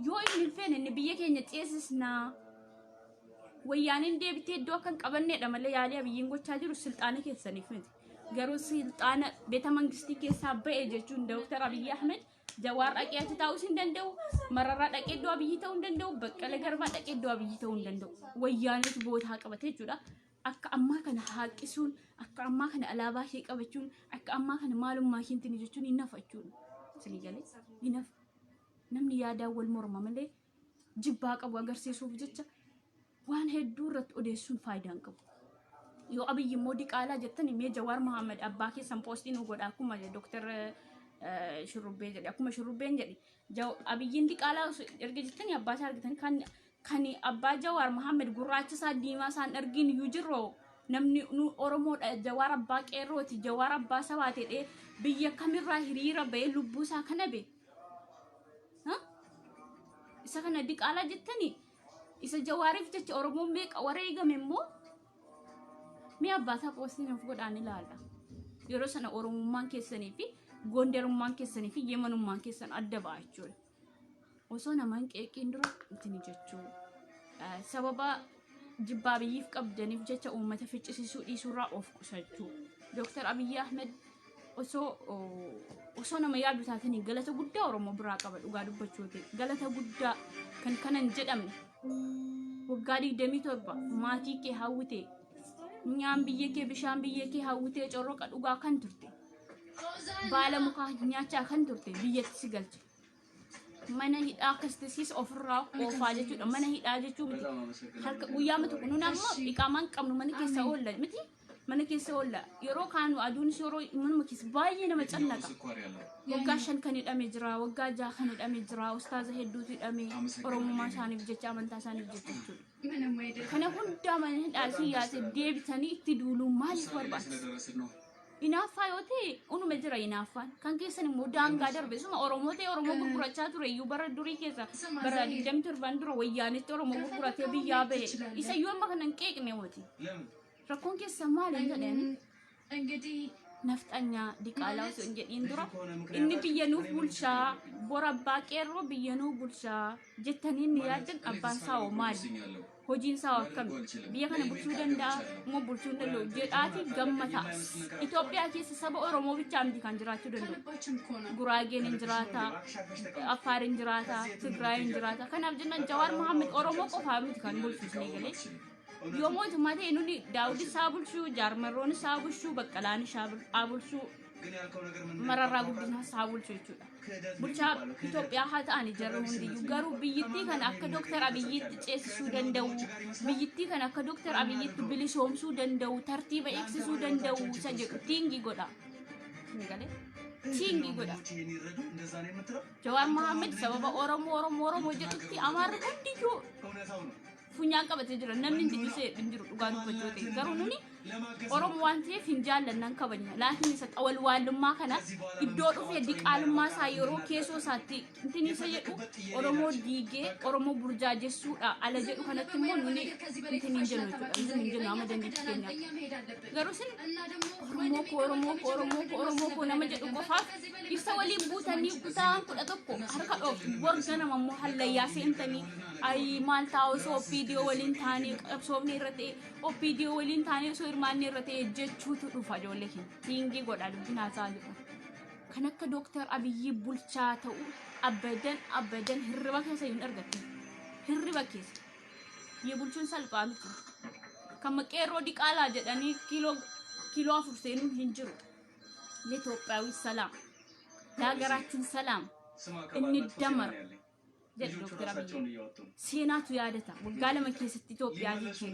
Yoo inni hin feene inni biyya keenya ceesisnaa. Wayyaaneen deebitee iddoo akka hin qabanneedha malee yaalii Abiyyiin gochaa jiru silxaana keessaniif miti. Garuu silxaana beeta mangistii keessaa ba'e jechuun Dooktar Abiyyi Ahmed Jawaar dhaqee achi taa'uus hin danda'u, Mararaa dhaqee iddoo Abiyyi ta'uu hin danda'u, Baqqala Garbaa dhaqee iddoo Abiyyi ta'uu hin danda'u. Wayyaaneetu bootaa qabate jechuudha. Akka ammaa kana haaqqisuun, akka ammaa kana alaabaa ishee qabachuun, akka ammaa kana maalummaa ishee hin jechuun hin hafa jechuudha. Isinii galee hin hafa. Namni yaadaan wal morma malee jibbaa qabu agarsiisuuf jecha waan hedduu irratti odeessuun faayidaa hin qabu. Yoo Abiyyi immoo diqaalaa jettani mee Jawaar Mohaammed abbaa keessan poostii nu godha akkuma Dooktar Shurrubbee jedhe akkuma Shurrubbeen jedhe Abiyyiin diqaalaa osoo erga jettani abbaa isaa argitan kan kan abbaa Jawaar Mohaammed gurraacha isaa diimaa isaan argin iyyuu jirroo namni nu Oromoodha Jawaar abbaa qeerrooti Jawaar abbaa sabaati jedhee biyya kamirraa hiriira ba'ee lubbuu isaa kana be. Isa kana diqaalaa jettani isa Jawaariif jecha Oromoon meeqa wareegame immoo mee abbaasaa poostiin of godhaan ilaalla. Yeroo sana Oromummaan keessanii fi Gondarummaan keessanii fi Yemanummaan keessan adda ba'a jechuudha. Osoo nama hin qeeqiin dura ittiin jechuu. Sababa jibbaa Abiyyiif qabdaniif jecha uummata ficcisiisuu dhiisuurraa of qusachuu. Dooktar Abiyyi Ahmed osoo osoo nama yaadu taatanii galata guddaa Oromoo biraa qaba dhugaa dubbachuu ta'e galata guddaa kan kana hin jedhamne waggaa 27 maatii kee hawwite nyaan biyya kee bishaan biyya kee hawwitee corroqa dhugaa kan turte baala mukaa nyaachaa kan turte biyyatti si galche. Mana hidhaa akkasitti siis ofirraa oofaa jechuudha. Mana hidhaa jechuu miti. Harka guyyaa tokko nuun ammoo iqaamaa hin qabnu mana keessa oolla miti. Mana keessa oolla. Yeroo kaanu aduunis yeroo manuma keessa baay'ee nama cannaqa. Waggaa 5 kan hidhame jira, waggaa 6 kan hidhame jira, ustaaza hedduutu hidhame Oromummaa isaaniif jecha amantaa isaaniif jecha jechuudha. Kana hundaa mana hidhaa isin yaase deebitanii itti duuluu maaliif barbaachisa? Inaaffaa yoo ta'e unuma jira inaaffaan. Kan keessan immoo daangaa darbe suma Oromoo ta'e Oromoo gurgurachaa ture iyyuu bara durii keessa bara 27 dura wayyaanitti Oromoo gurguratee biyyaa bahe. Isa iyyuu amma kana hin qeeqne mooti. Rakkoon keessan maali hin jedhani. እንግዲህ Nafxanyaa diqaalaa osoo hin jedhiin dura inni biyya nuuf bulchaa bor abbaa qeerroo biyya nuuf bulchaa jettanii inni yaaddan abbaan isaa hoo maali? Hojiin isaa hoo akkami? Biyya kana bulchuu danda'a moo bulchuu hin danda'u jedhaati gammataa. Itoophiyaa keessa saba Oromoo bichaa miti kan jiraachuu danda'u. ከልባችን እኮ ነው። Guraageen hin jiraata, Affaar hin jiraata, Tigraay hin jiraata. Kanaaf jennaan Jawaar Mohaammed Oromoo qofaa miti kan bulchu isinii galee. Yoo mootummaa ta'e nuni Daawud isaa bulchuu, Jaarmarroon isaa bulchuu, Baqqalaan isaa bulchuu, Mararraa Guddinaa isaa bulchu jechuudha. Bulchaa Itoophiyaa haa ta'ani jarri hundiyyuu garuu biyyittii kana akka Dooktar Abiyyiitti ceesisuu danda'u, biyyittii kana akka Dooktar Abiyyiitti bilisoomsuu danda'u, tartiiba eegsisuu danda'u isa jedhu tiingii godha. Isin galee? Tiingii godha. Jawaar Mohaammed sababa Oromoo Oromoo Oromoo jedhutti Amaarri hundiyyuu funyaan qabatee jira. Namni hin dhiisee hin jiru dhugaa dubbachuu ta'e. Garuu nuni Oromoo waan ta'eef hin jaallannan kabajna. Laakiin isa xawalwaallummaa kana iddoo dhufee diqaalummaa isaa yeroo keessoo isaatti intin isa jedhu Oromoo diigee Oromoo burjaajessuudha ala jedhu kanatti immoo nuni intin hin jennu jechuudha. Intin hin jennu amma dandeettii keenyaatti. እኛ መሄድ አለብን Garuu isin እና ደግሞ Oromoo koo Oromoo koo Oromoo koo Oromoo koo nama jedhu qofaaf ibsa waliin buutanii kutaan 11 harka dhooftu bor ganama immoo hallayyaa seentanii ayii maal ta'a osoo OPDO waliin taanee qabsoofne irra ta'e OPDO waliin taanee osoo hirmaanne irra ta'e jechuutu dhufa ijoollee keenya tiingii godha dubbiin haasaa jiru. Kan akka Dooktar Abiyyi bulchaa ta'u abadan abadan hirriba keessa hin argattu. Hirriba keessa. Biyya bulchuun salphaa miti. Kan qeerroo diqaalaa jedhanii kiiloo kiiloo 4 seenuun hin jiru. ለኢትዮጵያዊ ሰላም ለሀገራችን ሰላም እንደመር jedhe Dooktar Abiyyi. Seenaatu yaadata. Waggaa 2 keessatti Itoophiyaa hiike.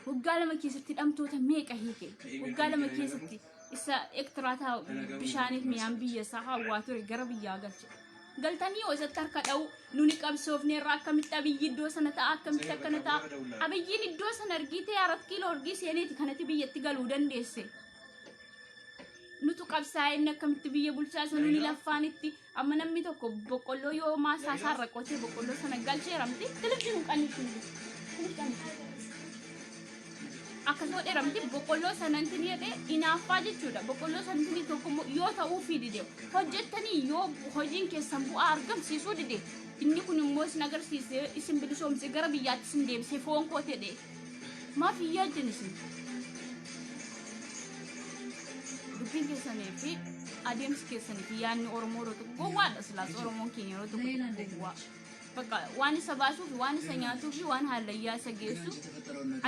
Waggaa 2 keessatti hidhamtoota meeqa hiike. Waggaa 2 keessatti isa ektiraataa bishaaniif mi'aan biyya isaa hawwaa ture gara biyyaa galche. Galtanii yoo isatti harka dha'u nuni qabsoofneerra akkamitti Abiyyi iddoo sana ta'a akkamitti akkana ta'a. Abiyyiin iddoo sana ergiitee arat kiiloo ergii seeneeti kanatti biyyatti galuu dandeesse. Nutu qabsaa'ee inni akkamitti biyya bulchaa isa nuni laffaanitti amma namni tokko boqqolloo yoo maasaa isaarra qotee boqqolloo sana galcheera miti televizyiin qannisu akkas godheera miti boqqolloo sananti ni jedhee inaaffaa jechuudha boqqolloo sanatti ni tokko immoo yoo ta'uufii dide hojjettanii yoo hojiin keessan bu'aa argamsiisuu dide inni kun immoo isin agarsiisee isin bilisoomsee gara biyyaatti isin deebisee foon koo ta'e maaf hin yaaddan isin dubbiin keessanii fi adeemsi keessanii fi yaadni Oromoo yeroo tokko gowwaadha silaas Oromoon keenya yeroo tokko tokko gowwaa. Bakka waan isa baasuu fi waan isa nyaatuu fi waan hallayyaa isa geessu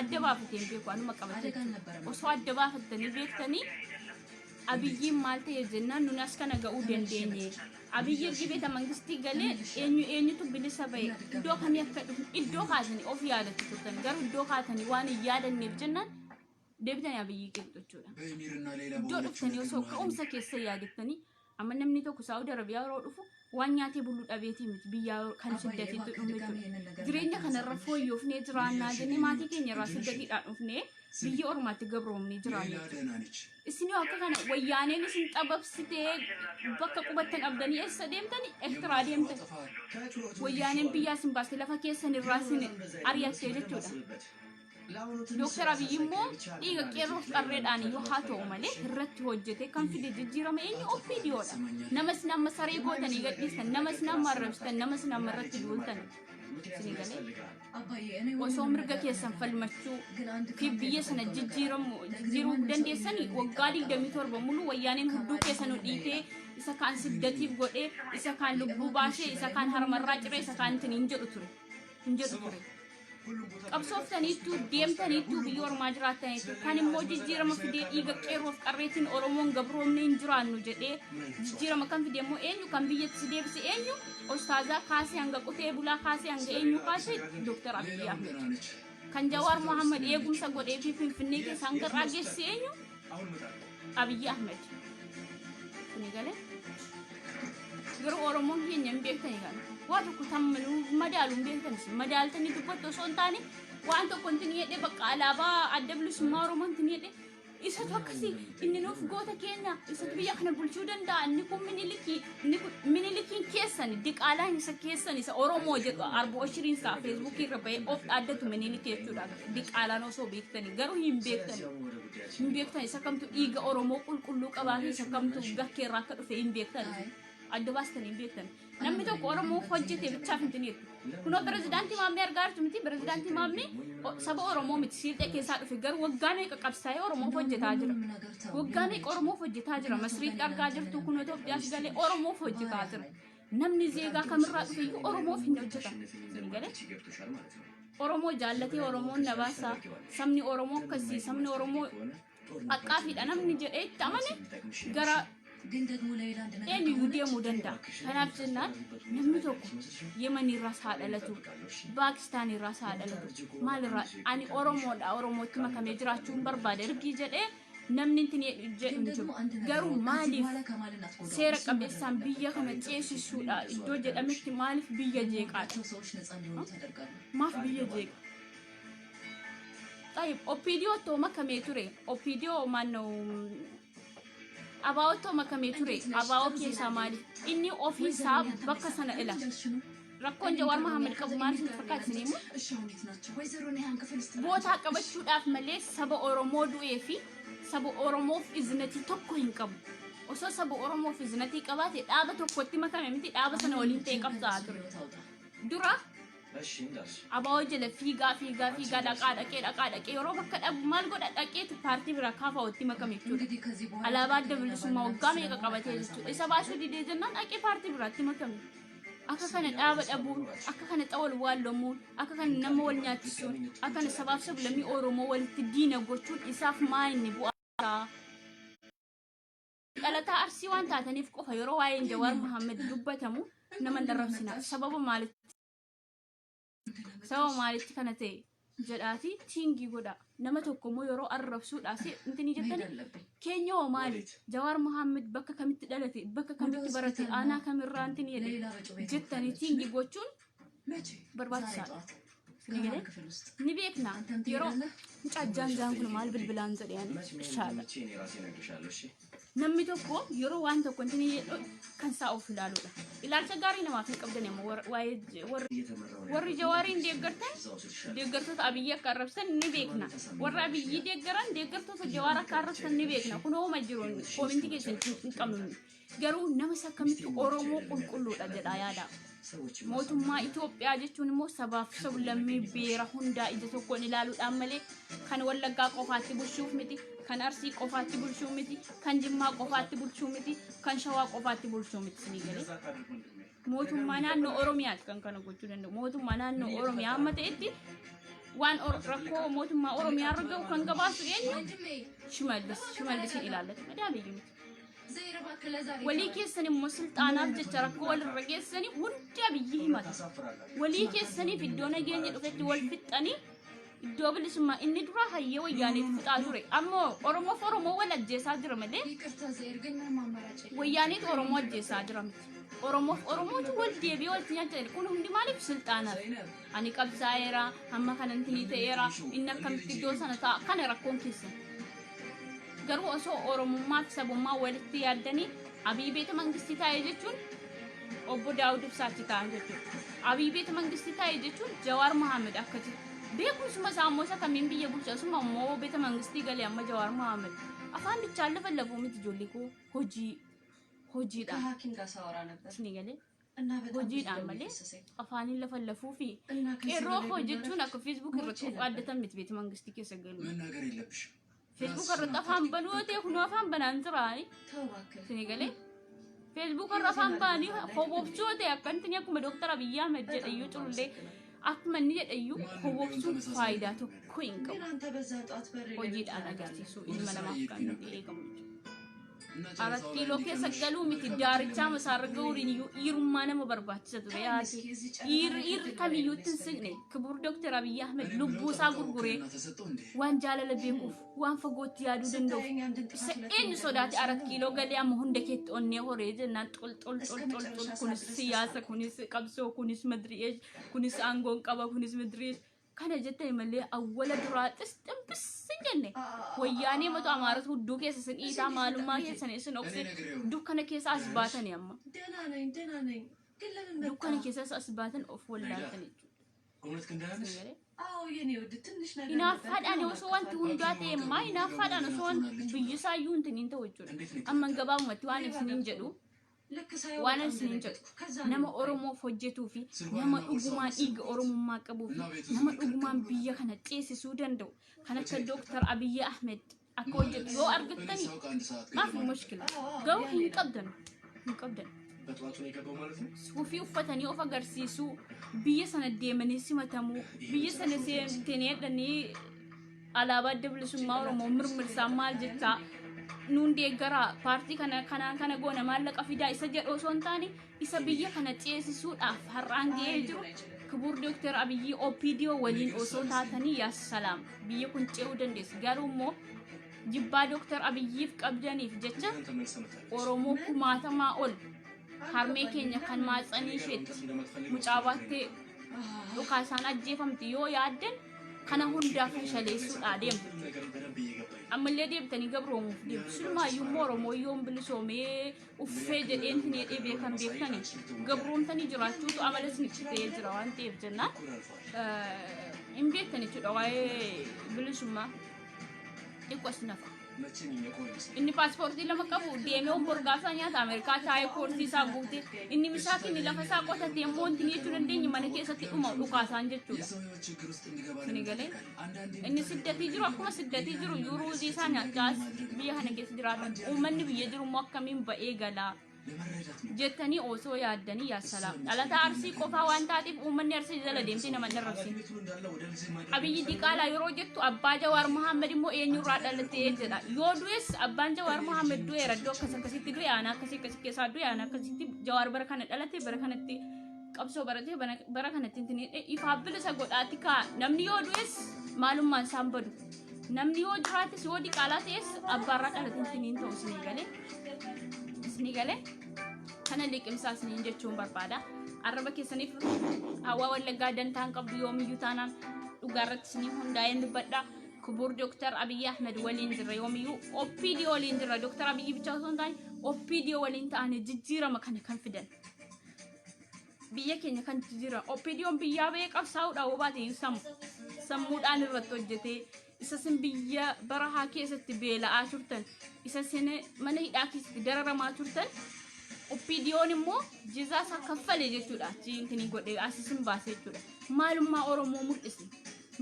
adda baafatee hin beeku anuma qabatee jechuudha. Osoo adda baafattanii beektanii Abiyyiin maal ta'e jennaan nuni as kana ga'uu dandeenye. Abiyyi ergi beeta mangistii galee eenyu eenyutu bilisa ba'e iddoo kamii akka dhufne iddoo kaasanii of yaadattu turtan garuu iddoo kaatanii waan hin yaadanneef jennaan deebitanii Abiyyii qeeqxu jechuudha. በኤሚርና ሌላ Iddoo በሆነችው dhuftanii ነገር osoo መሃል ka'umsa keessa yaadattanii amma namni tokko Saa'ud Arabiyaa yeroo dhufu waan nyaatee buluu dhabeetii miti biyyaa kan siddatiitti dhufne jechuudha. Jireenya kanarra fooyyofnee jiraannaa jennee maatii keenya irraa siddatiidhaan dhufnee biyya ormaatti gabroomnee ሌላ jiraanna jechuudha. ደህና ነች። Isin yoo akka kana wayyaaneen isin xababsitee bakka qubattan dhabdanii eessa deemtani? Eertiraa deemtan. Wayyaaneen biyyaa isin baastee lafa keessan irraa isin ari'attee jechuudha. Dooktar Abiyyi immoo dhiiga qeerroof qarreedhaan iyyuu haa ta'u malee irratti hojjetee kan fide jijjiirama eenyu OPDOdha. Nama isin amma saree gootanii gadhiistan, nama isin amma arrabsitan, nama isin amma irratti duultan. Isin galee osoo mirga keessan falmachuu fi biyya sana jijjiiramu jijjiiruu dandeessanii waggaa 27 mulu wayyaaneen hudduu keessa nu dhiitee isa kaan siddatiif godhee isa kaan lubbuu baasee isa kaan harmarraa ciree isa kaan ittiin hin jedhu ture. Hin jedhu ture. Qabsooftaniittu deemtaniittu biyya ormaa jiraattaniittu kan immoo jijjiirama fidee dhiiga qeerroof qarreetiin Oromoon gabroomne hin jiraannu jedhee jijjiirama kan fide immoo eenyu kan biyyatti si deebise eenyu Ostaazaa kaasee hanga qotee bulaa kaasee hanga eenyu kaasee Dooktar Abiyyi ሌላም Ahmed. ደህና ነች። Kan Jawaar Mohaammed eegumsa godhee fi Finfinnee keessa hanga irraa geessise eenyu አሁን እመጣለሁ። Abiyyi Ahmed. Kuni galee garuu Oromoon keenya hin beektani kana. Waa tokko tammanuu madaalu hin beektanis madaaltanii dubbattu osoo hin taane waan tokko hin jedhee bakka alaabaa adda bilisummaa Oromoo hin jedhee isatu akkasii inni nuuf goota keenya isatu biyya kana bulchuu danda'a inni kun minilikii inni kun minilikiin keessan diqaalaan isa keessan isa Oromoo jedhu arba oshiriin isaa feesbuukii irra bahee of dhaaddatu minilikii jechuudha diqaalaan osoo beektanii garuu hin beektani. Hin beektan isa kamtu dhiiga Oromoo qulqulluu qabaa fi isa kamtu bakkeerraa akka dhufe hin beektan. Adda baastanii hin beektan. Namni tokko Oromoo hojjete bichaaf hin tiniitu. Kunoo pirezidaantii Maammee argaa jirtu miti pirezidaantii Maammee saba Oromoo miti Siinxee keessaa dhufe garuu waggaa meeqa qabsaa'ee Oromoof hojjetaa jira. Waggaa meeqa Oromoof hojjetaa jira. Masriitti argaa jirtu kunoo Itoophiyaas galee Oromoof hojjetaa jira. Namni zeegaa kamirraa dhufe iyyuu Oromoof hin hojjeta. Isin galee? Oromoo jaallatee Oromoon na baasa. Sabni Oromoo akkasii sabni Oromoo haqqaafiidha namni jedhee itti amane gara eenyuyyuu deemuu danda'a. Kanaaf jennaan namni tokko Yemen irraas haa dhalatu, Paakistaan irraas haa dhalatu, maalirraa ani Oromoodha Oromootti makamee jiraachuun barbaada ergii jedhee namni ittiin jedhu hin jiru. Garuu maaliif seera qabeessaan biyya kana ceesisuudha iddoo jedhametti maaliif biyya jeeqaadha? Maaf biyya jeeqa? طيب OPDO too makamee ture OPDO maannoo ABO too makamee ture ABO keessaa maaliif inni ofiisaa bakka sana ila rakkoon Jawaar Mohaammed qabu maal isin fakkaata isin immoo bootaa qabachuudhaaf malee saba Oromoo du'ee fi saba Oromoof iznatii tokko hin qabu. Osoo saba Oromoof iznatii qabaate dhaaba tokkotti makame miti dhaaba sana waliin ta'e qabsaa'aa ture. Dura ABO jala fiigaa fiigaa fiigaa dhaqaa dhaqee dhaqaa dhaqee yeroo bakka dhabu maal godha dhaqeetu paartii biraa KFOtti makame jechuudha. Alaabaa adda bilisummaa waggaa meeqa qabatee jechuudha. Isa baasuu didee jennaan dhaqee paartii biraatti makame. Akka kana dhaaba dhabuun, akka kana xawal waallomuun, akka kana nama wal nyaachisuun, akka kana sabaaf sablammii Oromoo walitti diina gochuun isaaf maa inni bu'aa? Dhalataa Arsii waan taataniif qofa yeroo waa'een Jawaar Mohaammed dubbatamu nama hin arrabsina. Sababa maalitti sababa maalitti kana ta'e jedhaati tiingii godha. Nama tokko immoo yeroo arrabsuudhaas intini jettani keenya hoo maali? Jawaar Mohaammed bakka kamitti dhalate? Bakka kamitti barate? Aanaa kamirraa intini jedhe jettanii tiingii gochuun barbaachisaadha. Isinii galee? Ni beekna yeroo mucaa jaan jaan kun maal bilbilaan jedhe ani መቼ ምን shaala. እንደምትችይ እኔ ራሴ እነግርሻለሁ። እሺ Namni tokko yeroo waan tokko inni jedhu kan isaa of ilaaluudha. Ilaalcha gaarii namaaf hin qabdan immoo waa'ee warri Jawaariin deeggartan deeggartoota Abiyyi akka arrabsan ni beekna. Warra Abiyyi deeggaran deeggartoota Jawaar akka arrabsan ni beekna. Kun hooma jiru koomintii keessan hin qabnu. Garuu nama isa akkamitti Oromoo qulqulluudha jedhaa yaada. Mootummaa Itoophiyaa jechuun immoo sabaaf sablammii beera hundaa ija tokkoon ilaaluudhaan malee kan Wallaggaa qofaatti bulchuuf miti, kan Arsii qofaatti bulchuu miti, kan Jimmaa qofaatti bulchuu miti, kan Shawaa qofaatti bulchuu miti isinii galee. Mootummaa naannoo Oromiyaati kan kana gochuu danda'u. Mootummaa naannoo Oromiyaa amma ta'etti waan rakkoo mootummaa Oromiyaa irra ga'u kan gabaasu eenyu? Shimallis. Shimallisiin ilaallatu malee Abiyyi miti. Walii keessan immoo silxaanaaf jecha rakkoo walirra geessanii hunda biyyi himata. Walii keessaniif iddoo nageenyi dhufetti wal fixxanii iddoo bilisummaa inni dura hayyee wayyaaneetu fixaa ture. Ammoo Oromoof Oromoo wal ajjeesaa jira malee wayyaaneetu Oromoo ajjeesaa jira miti. Oromoof Oromootu wal deebi'ee walitti nyaachaa jira. Kun hundi maaliif silxaanaaf? Ani qabsaa'eera, hamma kanatti ni ta'eera, inni akkamitti iddoo sana ta'a kana rakkoon keessan. Garuu osoo Oromummaa fi sabummaa walitti yaaddanii Abiy beeta mangistii taa'e jechuun obbo Daawud Ibsaa achi taa'an jechuudha. Abiy beeta mangistii taa'e jechuun Jawaar Mohaammed akka jiru. Beekumsuma isaa immoo isa kamiin biyya bulcha isuma immoo beeta mangistii galee amma Jawaar Mohaammed. Afaan bichaan lafa lafuu miti ijoollee koo hojii hojiidhaan. ከሐኪም ጋር ሳወራ ነበር Isinii galee እና በጣም ብዙ hojiidhaan ደም malee የፈሰሰኝ afaaniin lafa lafuu fi እና ከዚህ qeerroo በላይ koo ደም jechuun መረጨት akka feesbuuk ሞቼ irratti of ነበር። addatan miti beeta mangistii keessa galu. መናገር የለብሽም። Feesbuuk irratti afaan banuu yoo ta'e kunoo afaan banaan jiraani. ተው እባክህ። Isinii galee feesbuuk irra afaan bananii hobobsuu yoo ta'e akkanatti akkuma Dooktar Abiyyi Ahmed በጣም jedhe iyyuu ነው culullee የማመሰግነው። akkuma inni jedhe iyyuu hobobsuun faayidaa tokko hin ግን qabu. አንተ በዛ ጠዋት በሬ ላይ Hojiidhaan ታደርጋለህ? agarsiisuu ilma namaaf kan nuti eegamu jechuudha. እና አራት ጨረሳው ላይ ኪሎ keessa እንዲቀንሽ galuu miti መልካም daarichaa እድል masaarra ga'uuriin iyyuu dhiirummaa nama barbaachisa ture ተወኝ yaati. እስኪ እዚህ ጨረታ Dhiirri ላይ dhiirri ከድል በላይ ነው kamiyyuutti hin siqne የሚያስፈልገኝ። ክቡር Dooktar Abiyyi Ahmed እኔ የምለው lubbuu isaa ጠበቃ gurguree ውክልና ተሰጠው እንዴ? waan jaalala beekuuf waan fagootti yaaduu danda'uuf ስታየኝ አንድን ጥፋት isa ሁለት eenyu መንገድ sodaate arat መስሎህ kiiloo galee amma hunda keetti onnee horee jennaan xol xol እስከ xol xol xol መጨረሻ ሰዓት kunis ድረስ siyaasa ተሳቀቅኩ። kunis qabsoo kunis madri'eesh kunis aangoon qaba kunis madri'eesh kana jettani malee awwala duraa xis ximbis hin jenne wayyaanee matu amaaratu hudduu keessa isin dhiitaa maalummaa keessan isin እኔ obse ነግሬው ነው። dukkana keessa as baatani amma ደህና ነኝ ደህና ነኝ። ግን ለምን መጣ? dukkana keessa as baatan of wallaaltan jechuudha. እውነት ግን ደህና ነሽ? Isin galee? አዎ የኔ ውድ ትንሽ ነገር ነበር ግን Hinaaffaadhaan አሁን osoo wanti አብቅቷል። hundaa ta'e immaa hinaaffaadhaan osoo wanti biyyisaayyuu hin ta'in ta'u jechuudha. እንዴት ነው Amma የተፈጠረው? gabaabumatti waan ሌባ isiniin ገብቶ jedhu ነው። ልክ ሳየው waan በጣም isiniin jedhu ደነገጥኩ። ከዛ ነው nama የመጣኝ። Oromoof hojjetuu fi ስልኳንና nama ቦርሳዋን dhugumaan dhiiga ወሰድኩባት Oromummaa qabuu እና fi ቤት ውስጥ nama ዝብርቅርቅ dhugumaan ብሎ biyya ነበር። kana ceesisuu danda'u kan መቼ akka ነው Dooktar የተፈጠረው? Abiyyi Ahmed akka ማለት hojjetu yoo እኔ argattani ሳውቅ አንድ ሰዓት maaf ገደማ ነበር። mushkila አዎ አዎ garuu ያኔ hin ነው። qabdanu hin qabdanu. በጠዋቱ ነው የገባው ማለት ነው። Suufii uffatanii of agarsiisuu biyya sana deemanii simatamuu ይሄ biyya መጨረሻ sana ሞት አይመስልም። seentanii dhaqanii alaabaa adda bilisummaa Oromoo ጭንቅላት ውስጥ mirmirsaa maal የገባ jechaa እንዴ? nuun deeggaraa paartii kana kanaan kana goona maallaqa fidaa isa jedhu osoo hin taane isa biyya kana ceesisuudhaaf har'aan አይ ga'ee jiru ሊሆን አይችልም። ክቡር Dooktar Abiyyi OPDO waliin እኔ ግን እሷ osoo አይመስለኝም። taatanii yaa salaam biyya kun ce'uu dandeessu garuu immoo jibbaa Dooktar Abiyyiif qabdaniif jecha ግን ተመልሳ መጣለች። Oromoo ምን kumaatamaa ol harmee አልገባኝም። keenya kan ለምን? maatsanii እኔ ጋር isheetti መምጣት እንደማትፈልግ mucaa መስሎኝ baattee ነበር። dhukaasaan ajjeefamti yoo yaaddan kana ግን hundaa ትክክለኛ ነገር ላይ fashaleessuudhaa ሳትሆን deemtu ሁሉም ነገር በደንብ እየገባኝ ነው። ammallee deebitanii gabroomuuf ያ deemtu ነገር silmaayyuu ተስፋ immoo Oromoo አደረግኩት። yoon bilisoomee ምን uffee ያክል jedheen ነገሩን hin jedhee አክብሮ beekan ለማሳየት beektani አንቺ ልትወጪ ያደርጋል። gabroomtanii jiraachuutu ለምን amala ሊያደርግ isinitti ይችላል ta'ee ብለህ jira waan ta'eef jennaan ልኩን አልፏል። hin beektan jechuudha ልኩን waa'ee አልፏል። bilisummaa xiqqoo as nafa. መቼም የሚያውቀው አይመስለኝም። Inni paaspoortii lama ምን qabu ያክል deemee ካመረርክ borgaasaa nyaata Ameerikaa taa'ee አሁን koorsii isaa እንድትረዳ guute አታድርገኝ። inni እሺ misaakin ታዲያ lafa ይህን isaa ያክል qotatee ነገሩን immoo wanti jechuu መታወቅ dandeenye mana መታወቅ keessatti dhuma ለምንድን ነው dhukaasaan jechuudha. የሰው ህይወት ችግር ውስጥ እንዲገባ Sini ለምን galee ታደርጋለህ? አንዳንዴ inni የምታደርገው siddatii ነገር jiru akkuma ይገባኛል። siddatii jiru ሌላን iyyuu ruuzii ለመደሰት isaa የሚያገኝ nyaachaas ማድረግ ነው። biyya kana ግን keessa jiraata. አንድ Uummanni ያደረገው biyya ነገር jiru immoo akkamiin ba'ee galaa ለመረዳት ሞክር። jettanii osoo yaaddanii yaa እሷ salaam. Dhalataa የምትፈልገውን Arsii ነገር qofaa መልስ። waan taateef uummanni Arsii jala deemtee nama hin arrabsin. ኃላፊነቱን እንዳለ ወደ ልጅህ ማድረግ Abiyyi የምትፈልገው Diqaalaa yeroo jettu abbaa Jawaar Mohaammed immoo eenyurraa dhalatee jedha. Yoo du'es abbaan Jawaar እኔ Mohaammed ልጅህን du'eera የምትችል iddoo ብቻ akkas ነው akkasitti የምፈልገው። du'e aanaa akkasii akkasii keessaa du'e aanaa akkasitti Jawaar bara kana dhalate bara kanatti qabsoo barate bara kanatti ifaa bilisa godhaatti kaa namni yoo du'es maalummaan isaan badu. Namni yoo jiraates yoo diqaalaa ta'es abbaarraa dhalate intiniin ta'u isinii galee. Isinii galee kana liqimsaa isiniin jechuun barbaada. Arraba keessaniif hawaa wallaggaa dantaan qabdu yoomiyyuu taanaan dhugaarratti isinii hundaa'een dubbadha. ክቡር ዶክተር አብይ አህመድ waliin jirra. Yoomiyyuu OPDO waliin jirra. Dooktar Abiyyi ብቻ osoo hin taane OPDO waliin ta'anii jijjiirama kana kan fidan, biyya keenya kan jijjiirama. OPDOn biyyaa bahee qabsaa'uudhaan yoo baate iyyuu sammuudhaan irratti hojjetee, isa sin biyya barahaa keessatti beela'aa turtan, isa sin mana hidhaa keessatti dararamaa turtan, OPDOn immoo jizaa isaa kaffale jechuudha. Achi intinii godhee as isin baase jechuudha. Maalummaa Oromoo mul'ise.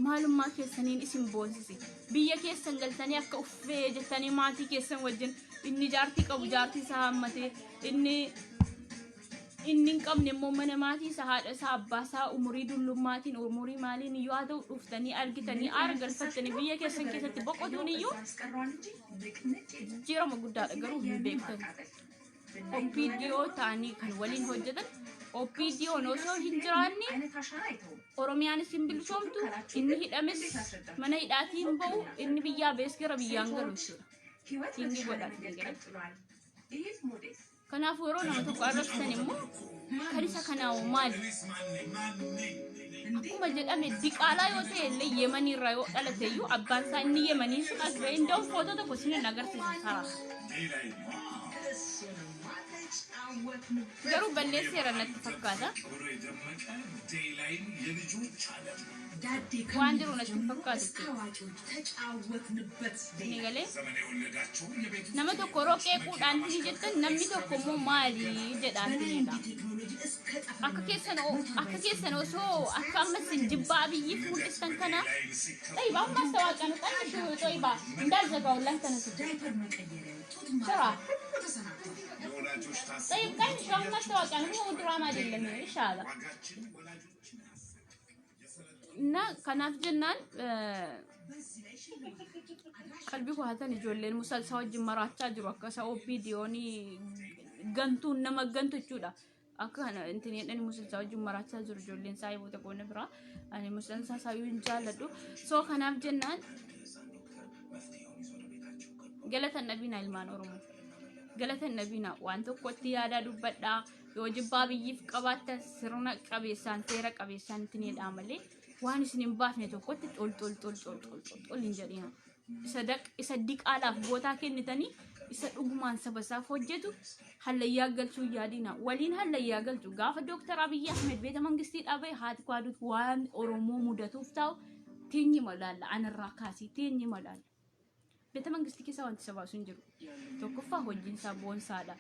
Maalummaa keessaniin isin boonsise. Biyya keessan galtanii akka uffee jettanii maatii keessan wajjin, inni jaartii qabu jaartii isaa hammatee, inni hin qabne immoo mana maatii isaa, haadha isaa, abbaa isaa umurii dullummaatiin, umurii maaliin iyyuu haa ta'u, dhuftanii argitanii aara galfattanii biyya keessan keessatti boqotuun iyyuu jijjiirama guddaadha. Garuu hin beektan. OPDO ta'anii kan waliin hojjetan, OPDOn osoo hin jiraanne Oromiyaanis hin bilisoomtu, inni hidhames mana hidhaatii hin ba'u, inni biyyaa bees gara biyyaan galu jechuudha. Inni godhaati gara. Kanaafuu yeroo nama tokko arrabsan immoo kan isa kanaa'u maali? Akkuma jedhame, diqaalaa yoo ta'e illee, Yemaniirraa yoo dhalate iyyuu, abbaan isaa inni Yemanii sun as ba'e. Inda'uun footoo tokko isin hin agarsiisu sa'a. Garuu balleesseera natti fakkaata. Waan jiru natti hin fakkaatu jechuudha. Inni galee nama tokko yeroo qeequudhaan ni jettan, namni tokko immoo maali jedhaan. Akka keessan osoo akka amma isin jibbaa Abiyyiif mul'istan kana ጠይባ አሁን ማስታወቂያ ነው። ቀንሹ ጠይባ እንዳልዘጋው ላንተ ስራ ጠይብ ቀንሹ። አሁን ማስታወቂያ ነው። ይኸው ድራማ አይደለም ይሻላል። እና kanaaf jennaan qalbii koo hatan ijoolleen musalsaa wajjin maraachaa jiru akka isa OPDOn gantuun nama gantu jechuudha. Akka kana intin jedhani musalsaa wajjin maraachaa jiru ijoolleen saayiboota qoonna biraa. Ani musalsaa saayyuu hin jaalladhu. So kanaaf jennaan galata nabiina, ilmaan Oromoo. Galata nabiina, waan tokkotti yaadaa dubbadhaa. Yoo jibbaa biyyiif qabaattan sirna qabeessaan, seera qabeessaan ittiin jedhaa malee waan isin hin baafne tokkotti xol xol xol xol xol xol xol hin jedhina. Isa diqaalaaf bootaa kennitanii isa dhugumaan saba isaaf hojjetu hallayyaa galchuu yaadina. Waliin hallayyaa galchu. Gaafa Dooktar Abiyyi Ahmed beeta mangistii dhaabee haati kwaaduut waan Oromoo mudatuuf ta'u teenyi malaalla anarraa kaasii teenyi malaalla. Beeta mangistii keessa wanti isa baasu hin jiru. Tokkoffaa, hojiin isaa boonsaadha.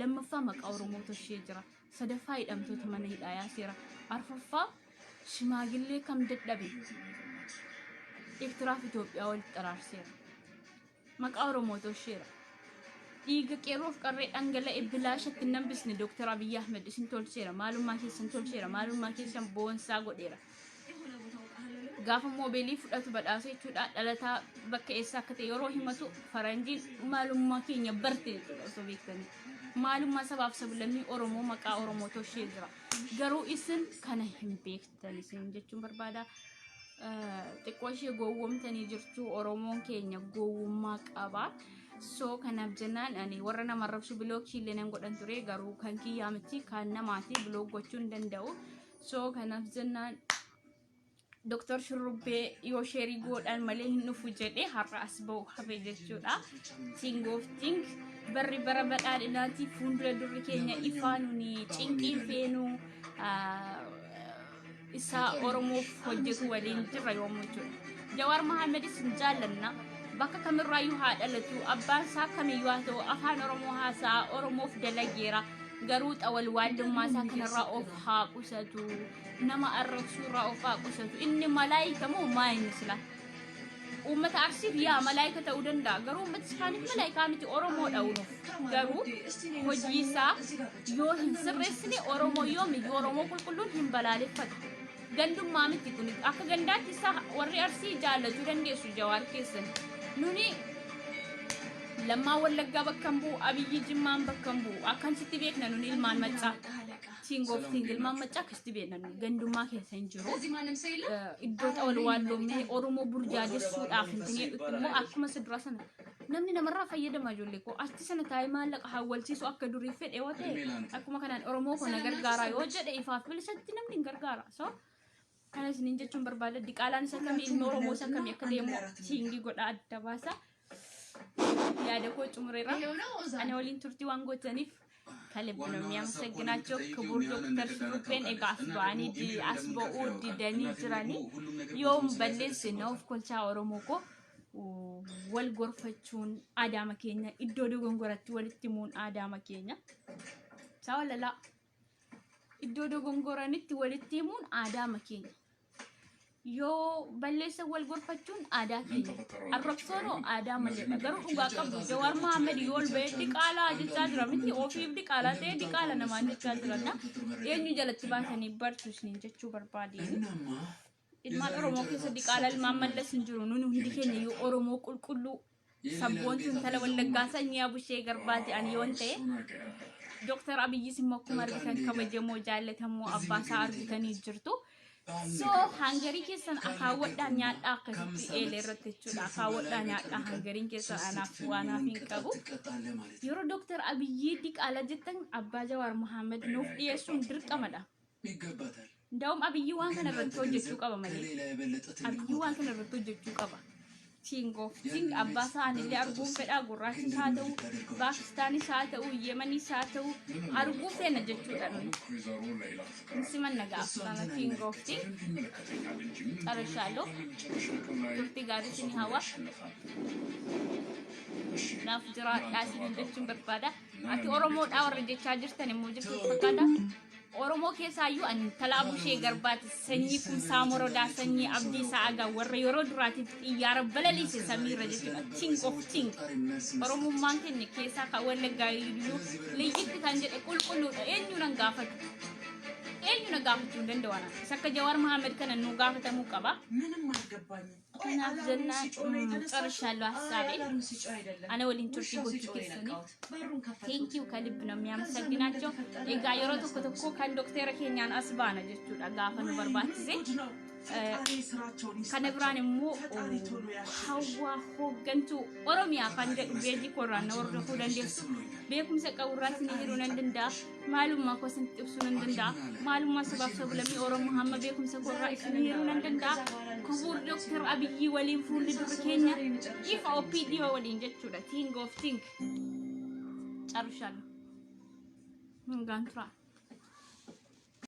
Lammaffaa, maqaa Oromoo toshee jira. Sadaffaa, hidhamtoota mana hidhaa yaaseera. Arfaffaa, shimaagillee kam dadhabe Eertiraaf Itoophiyaa walitti xaraarseera. Maqaa Oromoo tosheera. Dhiiga qeerroof qarree dhangala'e bilaashatti hin hambisne Dooktar Abiyyi Ahmed isin tolcheera. Maalummaa keessan tolcheera. Maalummaa keessan boonsaa godheera. Gaafa moobeelii fudhatu badhaasa jechuudha. Dhalataa bakka eessaa akka ta'e yeroo himatu faranjiin maalummaa keenya barte jechuudha osoo beektanii. Maalummaa sabaaf sablammii Oromoo, maqaa Oromoo toshee jira. Garuu isin kana hin beektan isin jechuun barbaada. Xiqqoo ishee gowwoomtanii jirtu. Oromoon keenya gowwummaa qaba. So kanaaf jennaan ani warra nama arrabsu block illee nan godhan ture, garuu kan kiyyaa miti, kan namaati, block gochuu hin danda'u. So kanaaf jennaan Dooktar Shurrubbee yoo share godhan malee hin dhufu jedhee har'a as ba'u hafe jechuudha. King of King, barri bara badhaadhinaati, fuuldura durri keenya ifaa, nuni cinqii feenu, isa Oromoof hojjetu waliin jirra yoomuu jechuudha. Jawaar Mahammadis hin jaallanna. Bakka kamirraayyuu haa dhalatu, abbaan isaa kamiyyuu haa ta'u, afaan Oromoo haasa'a, Oromoof dalageera. Garuu xawalwaallummaa isaa kanarraa of haa qusatu. Nama arrabsuurraa of haa qusatu. Inni malaayika moo maa inni sila? Uummata Arsiif yaa malaayika ta'uu danda'a. Garuu uummata isaaniif malaayikaa miti, Oromoodha unuuf. Garuu hojii isaa yoo hin sirreessine Oromoo yoomiyyuu Oromoo qulqulluun hin balaaleffatu. Gandummaa miti kun. Akka gandaatti isaa warri Arsii jaallachuu dandeessu Jawaar keessan. Nuni Lammaa Wallaggaa bakka hin bu'u, Abiyyi Jimmaan bakka hin bu'u. Akkasitti beekna nuni ilmaan Maccaa. King of King, ilmaan Maccaa akkasitti beekna nuni. Gandummaa keessa hin jiru. እዚህ ማንም ሰው የለም። Iddoo xawalwaalloomee Oromoo burjaajessuudhaaf hin jedhutti immoo akkuma isa duraa sana namni namarraa fayyadama. Ijoollee koo achi sana taa'ee maallaqa hawwalchiisu akka durii fedhe yoo ta'e, akkuma kanaan Oromoo kana gargaara yoo jedhe, ifaaf bilisatti namni hin gargaara. So Kana isiniin jechuun barbaada. Diqaalaan isa kamii, ilmi Oromoo isa kamii akka deemu siingi godha, adda baasa. Yaada koo xumureera. ይኸው ነው ኦዛን። Ana waliin turtii waan gootaniif ከልብ ነው ዋናው ሀሳብ የሚያመሰግናቸው። እኮ ክቡር የጠየቀው ዶክተር ያን ሹሩቤን እንደተረዳ egaa as ታውቃለህ። ba'anii እና ደግሞ as ኢሜል ba'uu እንደምንከፍል ያውቃል። didanii እናቴ ደግሞ jiranii ሁሉም ነገር yoom ቦታውን ስለያዘ ደስ balleessine ብሏታል። of kolchaa Oromoo koo wal gorfachuun aadaama keenya, iddoo dogongoratti walitti himuun aadaama keenya. Sawa lalaa, iddoo dogongoranitti walitti himuun aadaama keenya. Yoo balleessa wal gorfachuun aadaa keenya. Arrabsoonoo aadaa maleedha. Garuu dhugaa qabdu, Jawaar Mohaammed yoo ol ba'ee diqaalaa jechaa jira miti, ofiif diqaalaa ta'e diqaala namaan jechaa jiranna. Eenyu jalatti baatanii bartu isiniin jechuu barbaadeen. እናማ Ilmaan Oromoo keessa diqaalaa ilmaan Mallas hin jiru. Nuni hundi keenya iyyuu Oromoo qulqulluu sabboontu intala Wallaggaa sanyii Abushee Garbaati ani yoon ta'e. Dooktar Abiyyis immoo akkuma argitan kabajamoo jaallatamoo abbaasaa argitanii jirtu. So hangarii keessan akaawwadhaa nyaadhaa, akkasitti eelee irratti jechuudha. Akaawwadhaa nyaadhaa hangariin keessan, anaaf waanaaf hin qabu. ትቀጣለህ ማለት ነው። Yeroo Dooktar Abiyyii diqaala jettan Abbaa Jawaar Mohaammed nuuf dhiyeessuun dirqamadha. ይገባታል። Ndaa'um Abiyyi waan kana irratti hojjechuu qaba malee. ከሌላ የበለጠ ትልቅ Abiyyi waan kana irratti hojjechuu qaba. King of King abbaa isaaniillee arguun fedhaa, gurraachis haa ta'u, Paakistaanis haa ta'u, Yemanis haa ta'u, arguu feena jechuudha nuyi. Insimanna gaaf King of King ጨርሻለሁ። Turtii gaarii isin hawwa. Naaf jiraadhaa isiniin jechuun barbaada. Ati Oromoodhaa warra jechaa jirtan immoo jirtu fakkaata. Oromoo keessaayyuu ani intala Abushee Garbaati, sanyii Kumsaa Morodaa, sanyii Abdiisaa Agaa, warra yeroo duraatiif xiyyaara balaliise samiirra jechuudha. King of King. Oromummaan keenya keessaa kan Wallaggaa iyyuu liyyitti kan jedhe qulqulluudha. Eenyu nan gaafatu? Eenyu na gaafachuu hin danda'u ana. Isa akka Jawaar Mohaammed kana nu gaafatamuu qaba. ምንም አልገባኝም። ቆይ Kanaaf አላርም jennaan ሲጮህ ነው የተነሳሽው? ጨርሻለሁ አይ ሀሳቤን። አላርም ሲጮህ አይደለም፣ Ana waliin turtii ውሻው gochuu ሲጮህ ነው keessanii የነቃሁት። በሩን ከፈትኩት። Thank you, ከልብ ነው የሚያመሰግናቸው። Egaa yeroo tokko tokko kan dokteera keenyaan as baana jechuudha gaafa nu ወይ ምን barbaachise. ጉድ ነው! ፈጣሪ ስራቸውን Kana ይስጣቸው። biraan immoo ፈጣሪ ቶሎ ያሽርሽ። Hawwaa hooggantuu Oromiyaa kan jedhu peejii koorraan na hordofuu dandeessu. Beekumsa qaburraatti ni hiruu nan danda'a. Maalummaa koo isinitti ibsuu nan danda'a. Maalummaa sabaaf sablammii Oromoo hamma beekumsa koorraa isin hiruu nan danda'a. ክቡር Dooktar Abiyyi waliin fuulli dura keenya ifa, OPDO waliin jechuudha. King of King. ጨርሻለሁ. Hangaan turaa.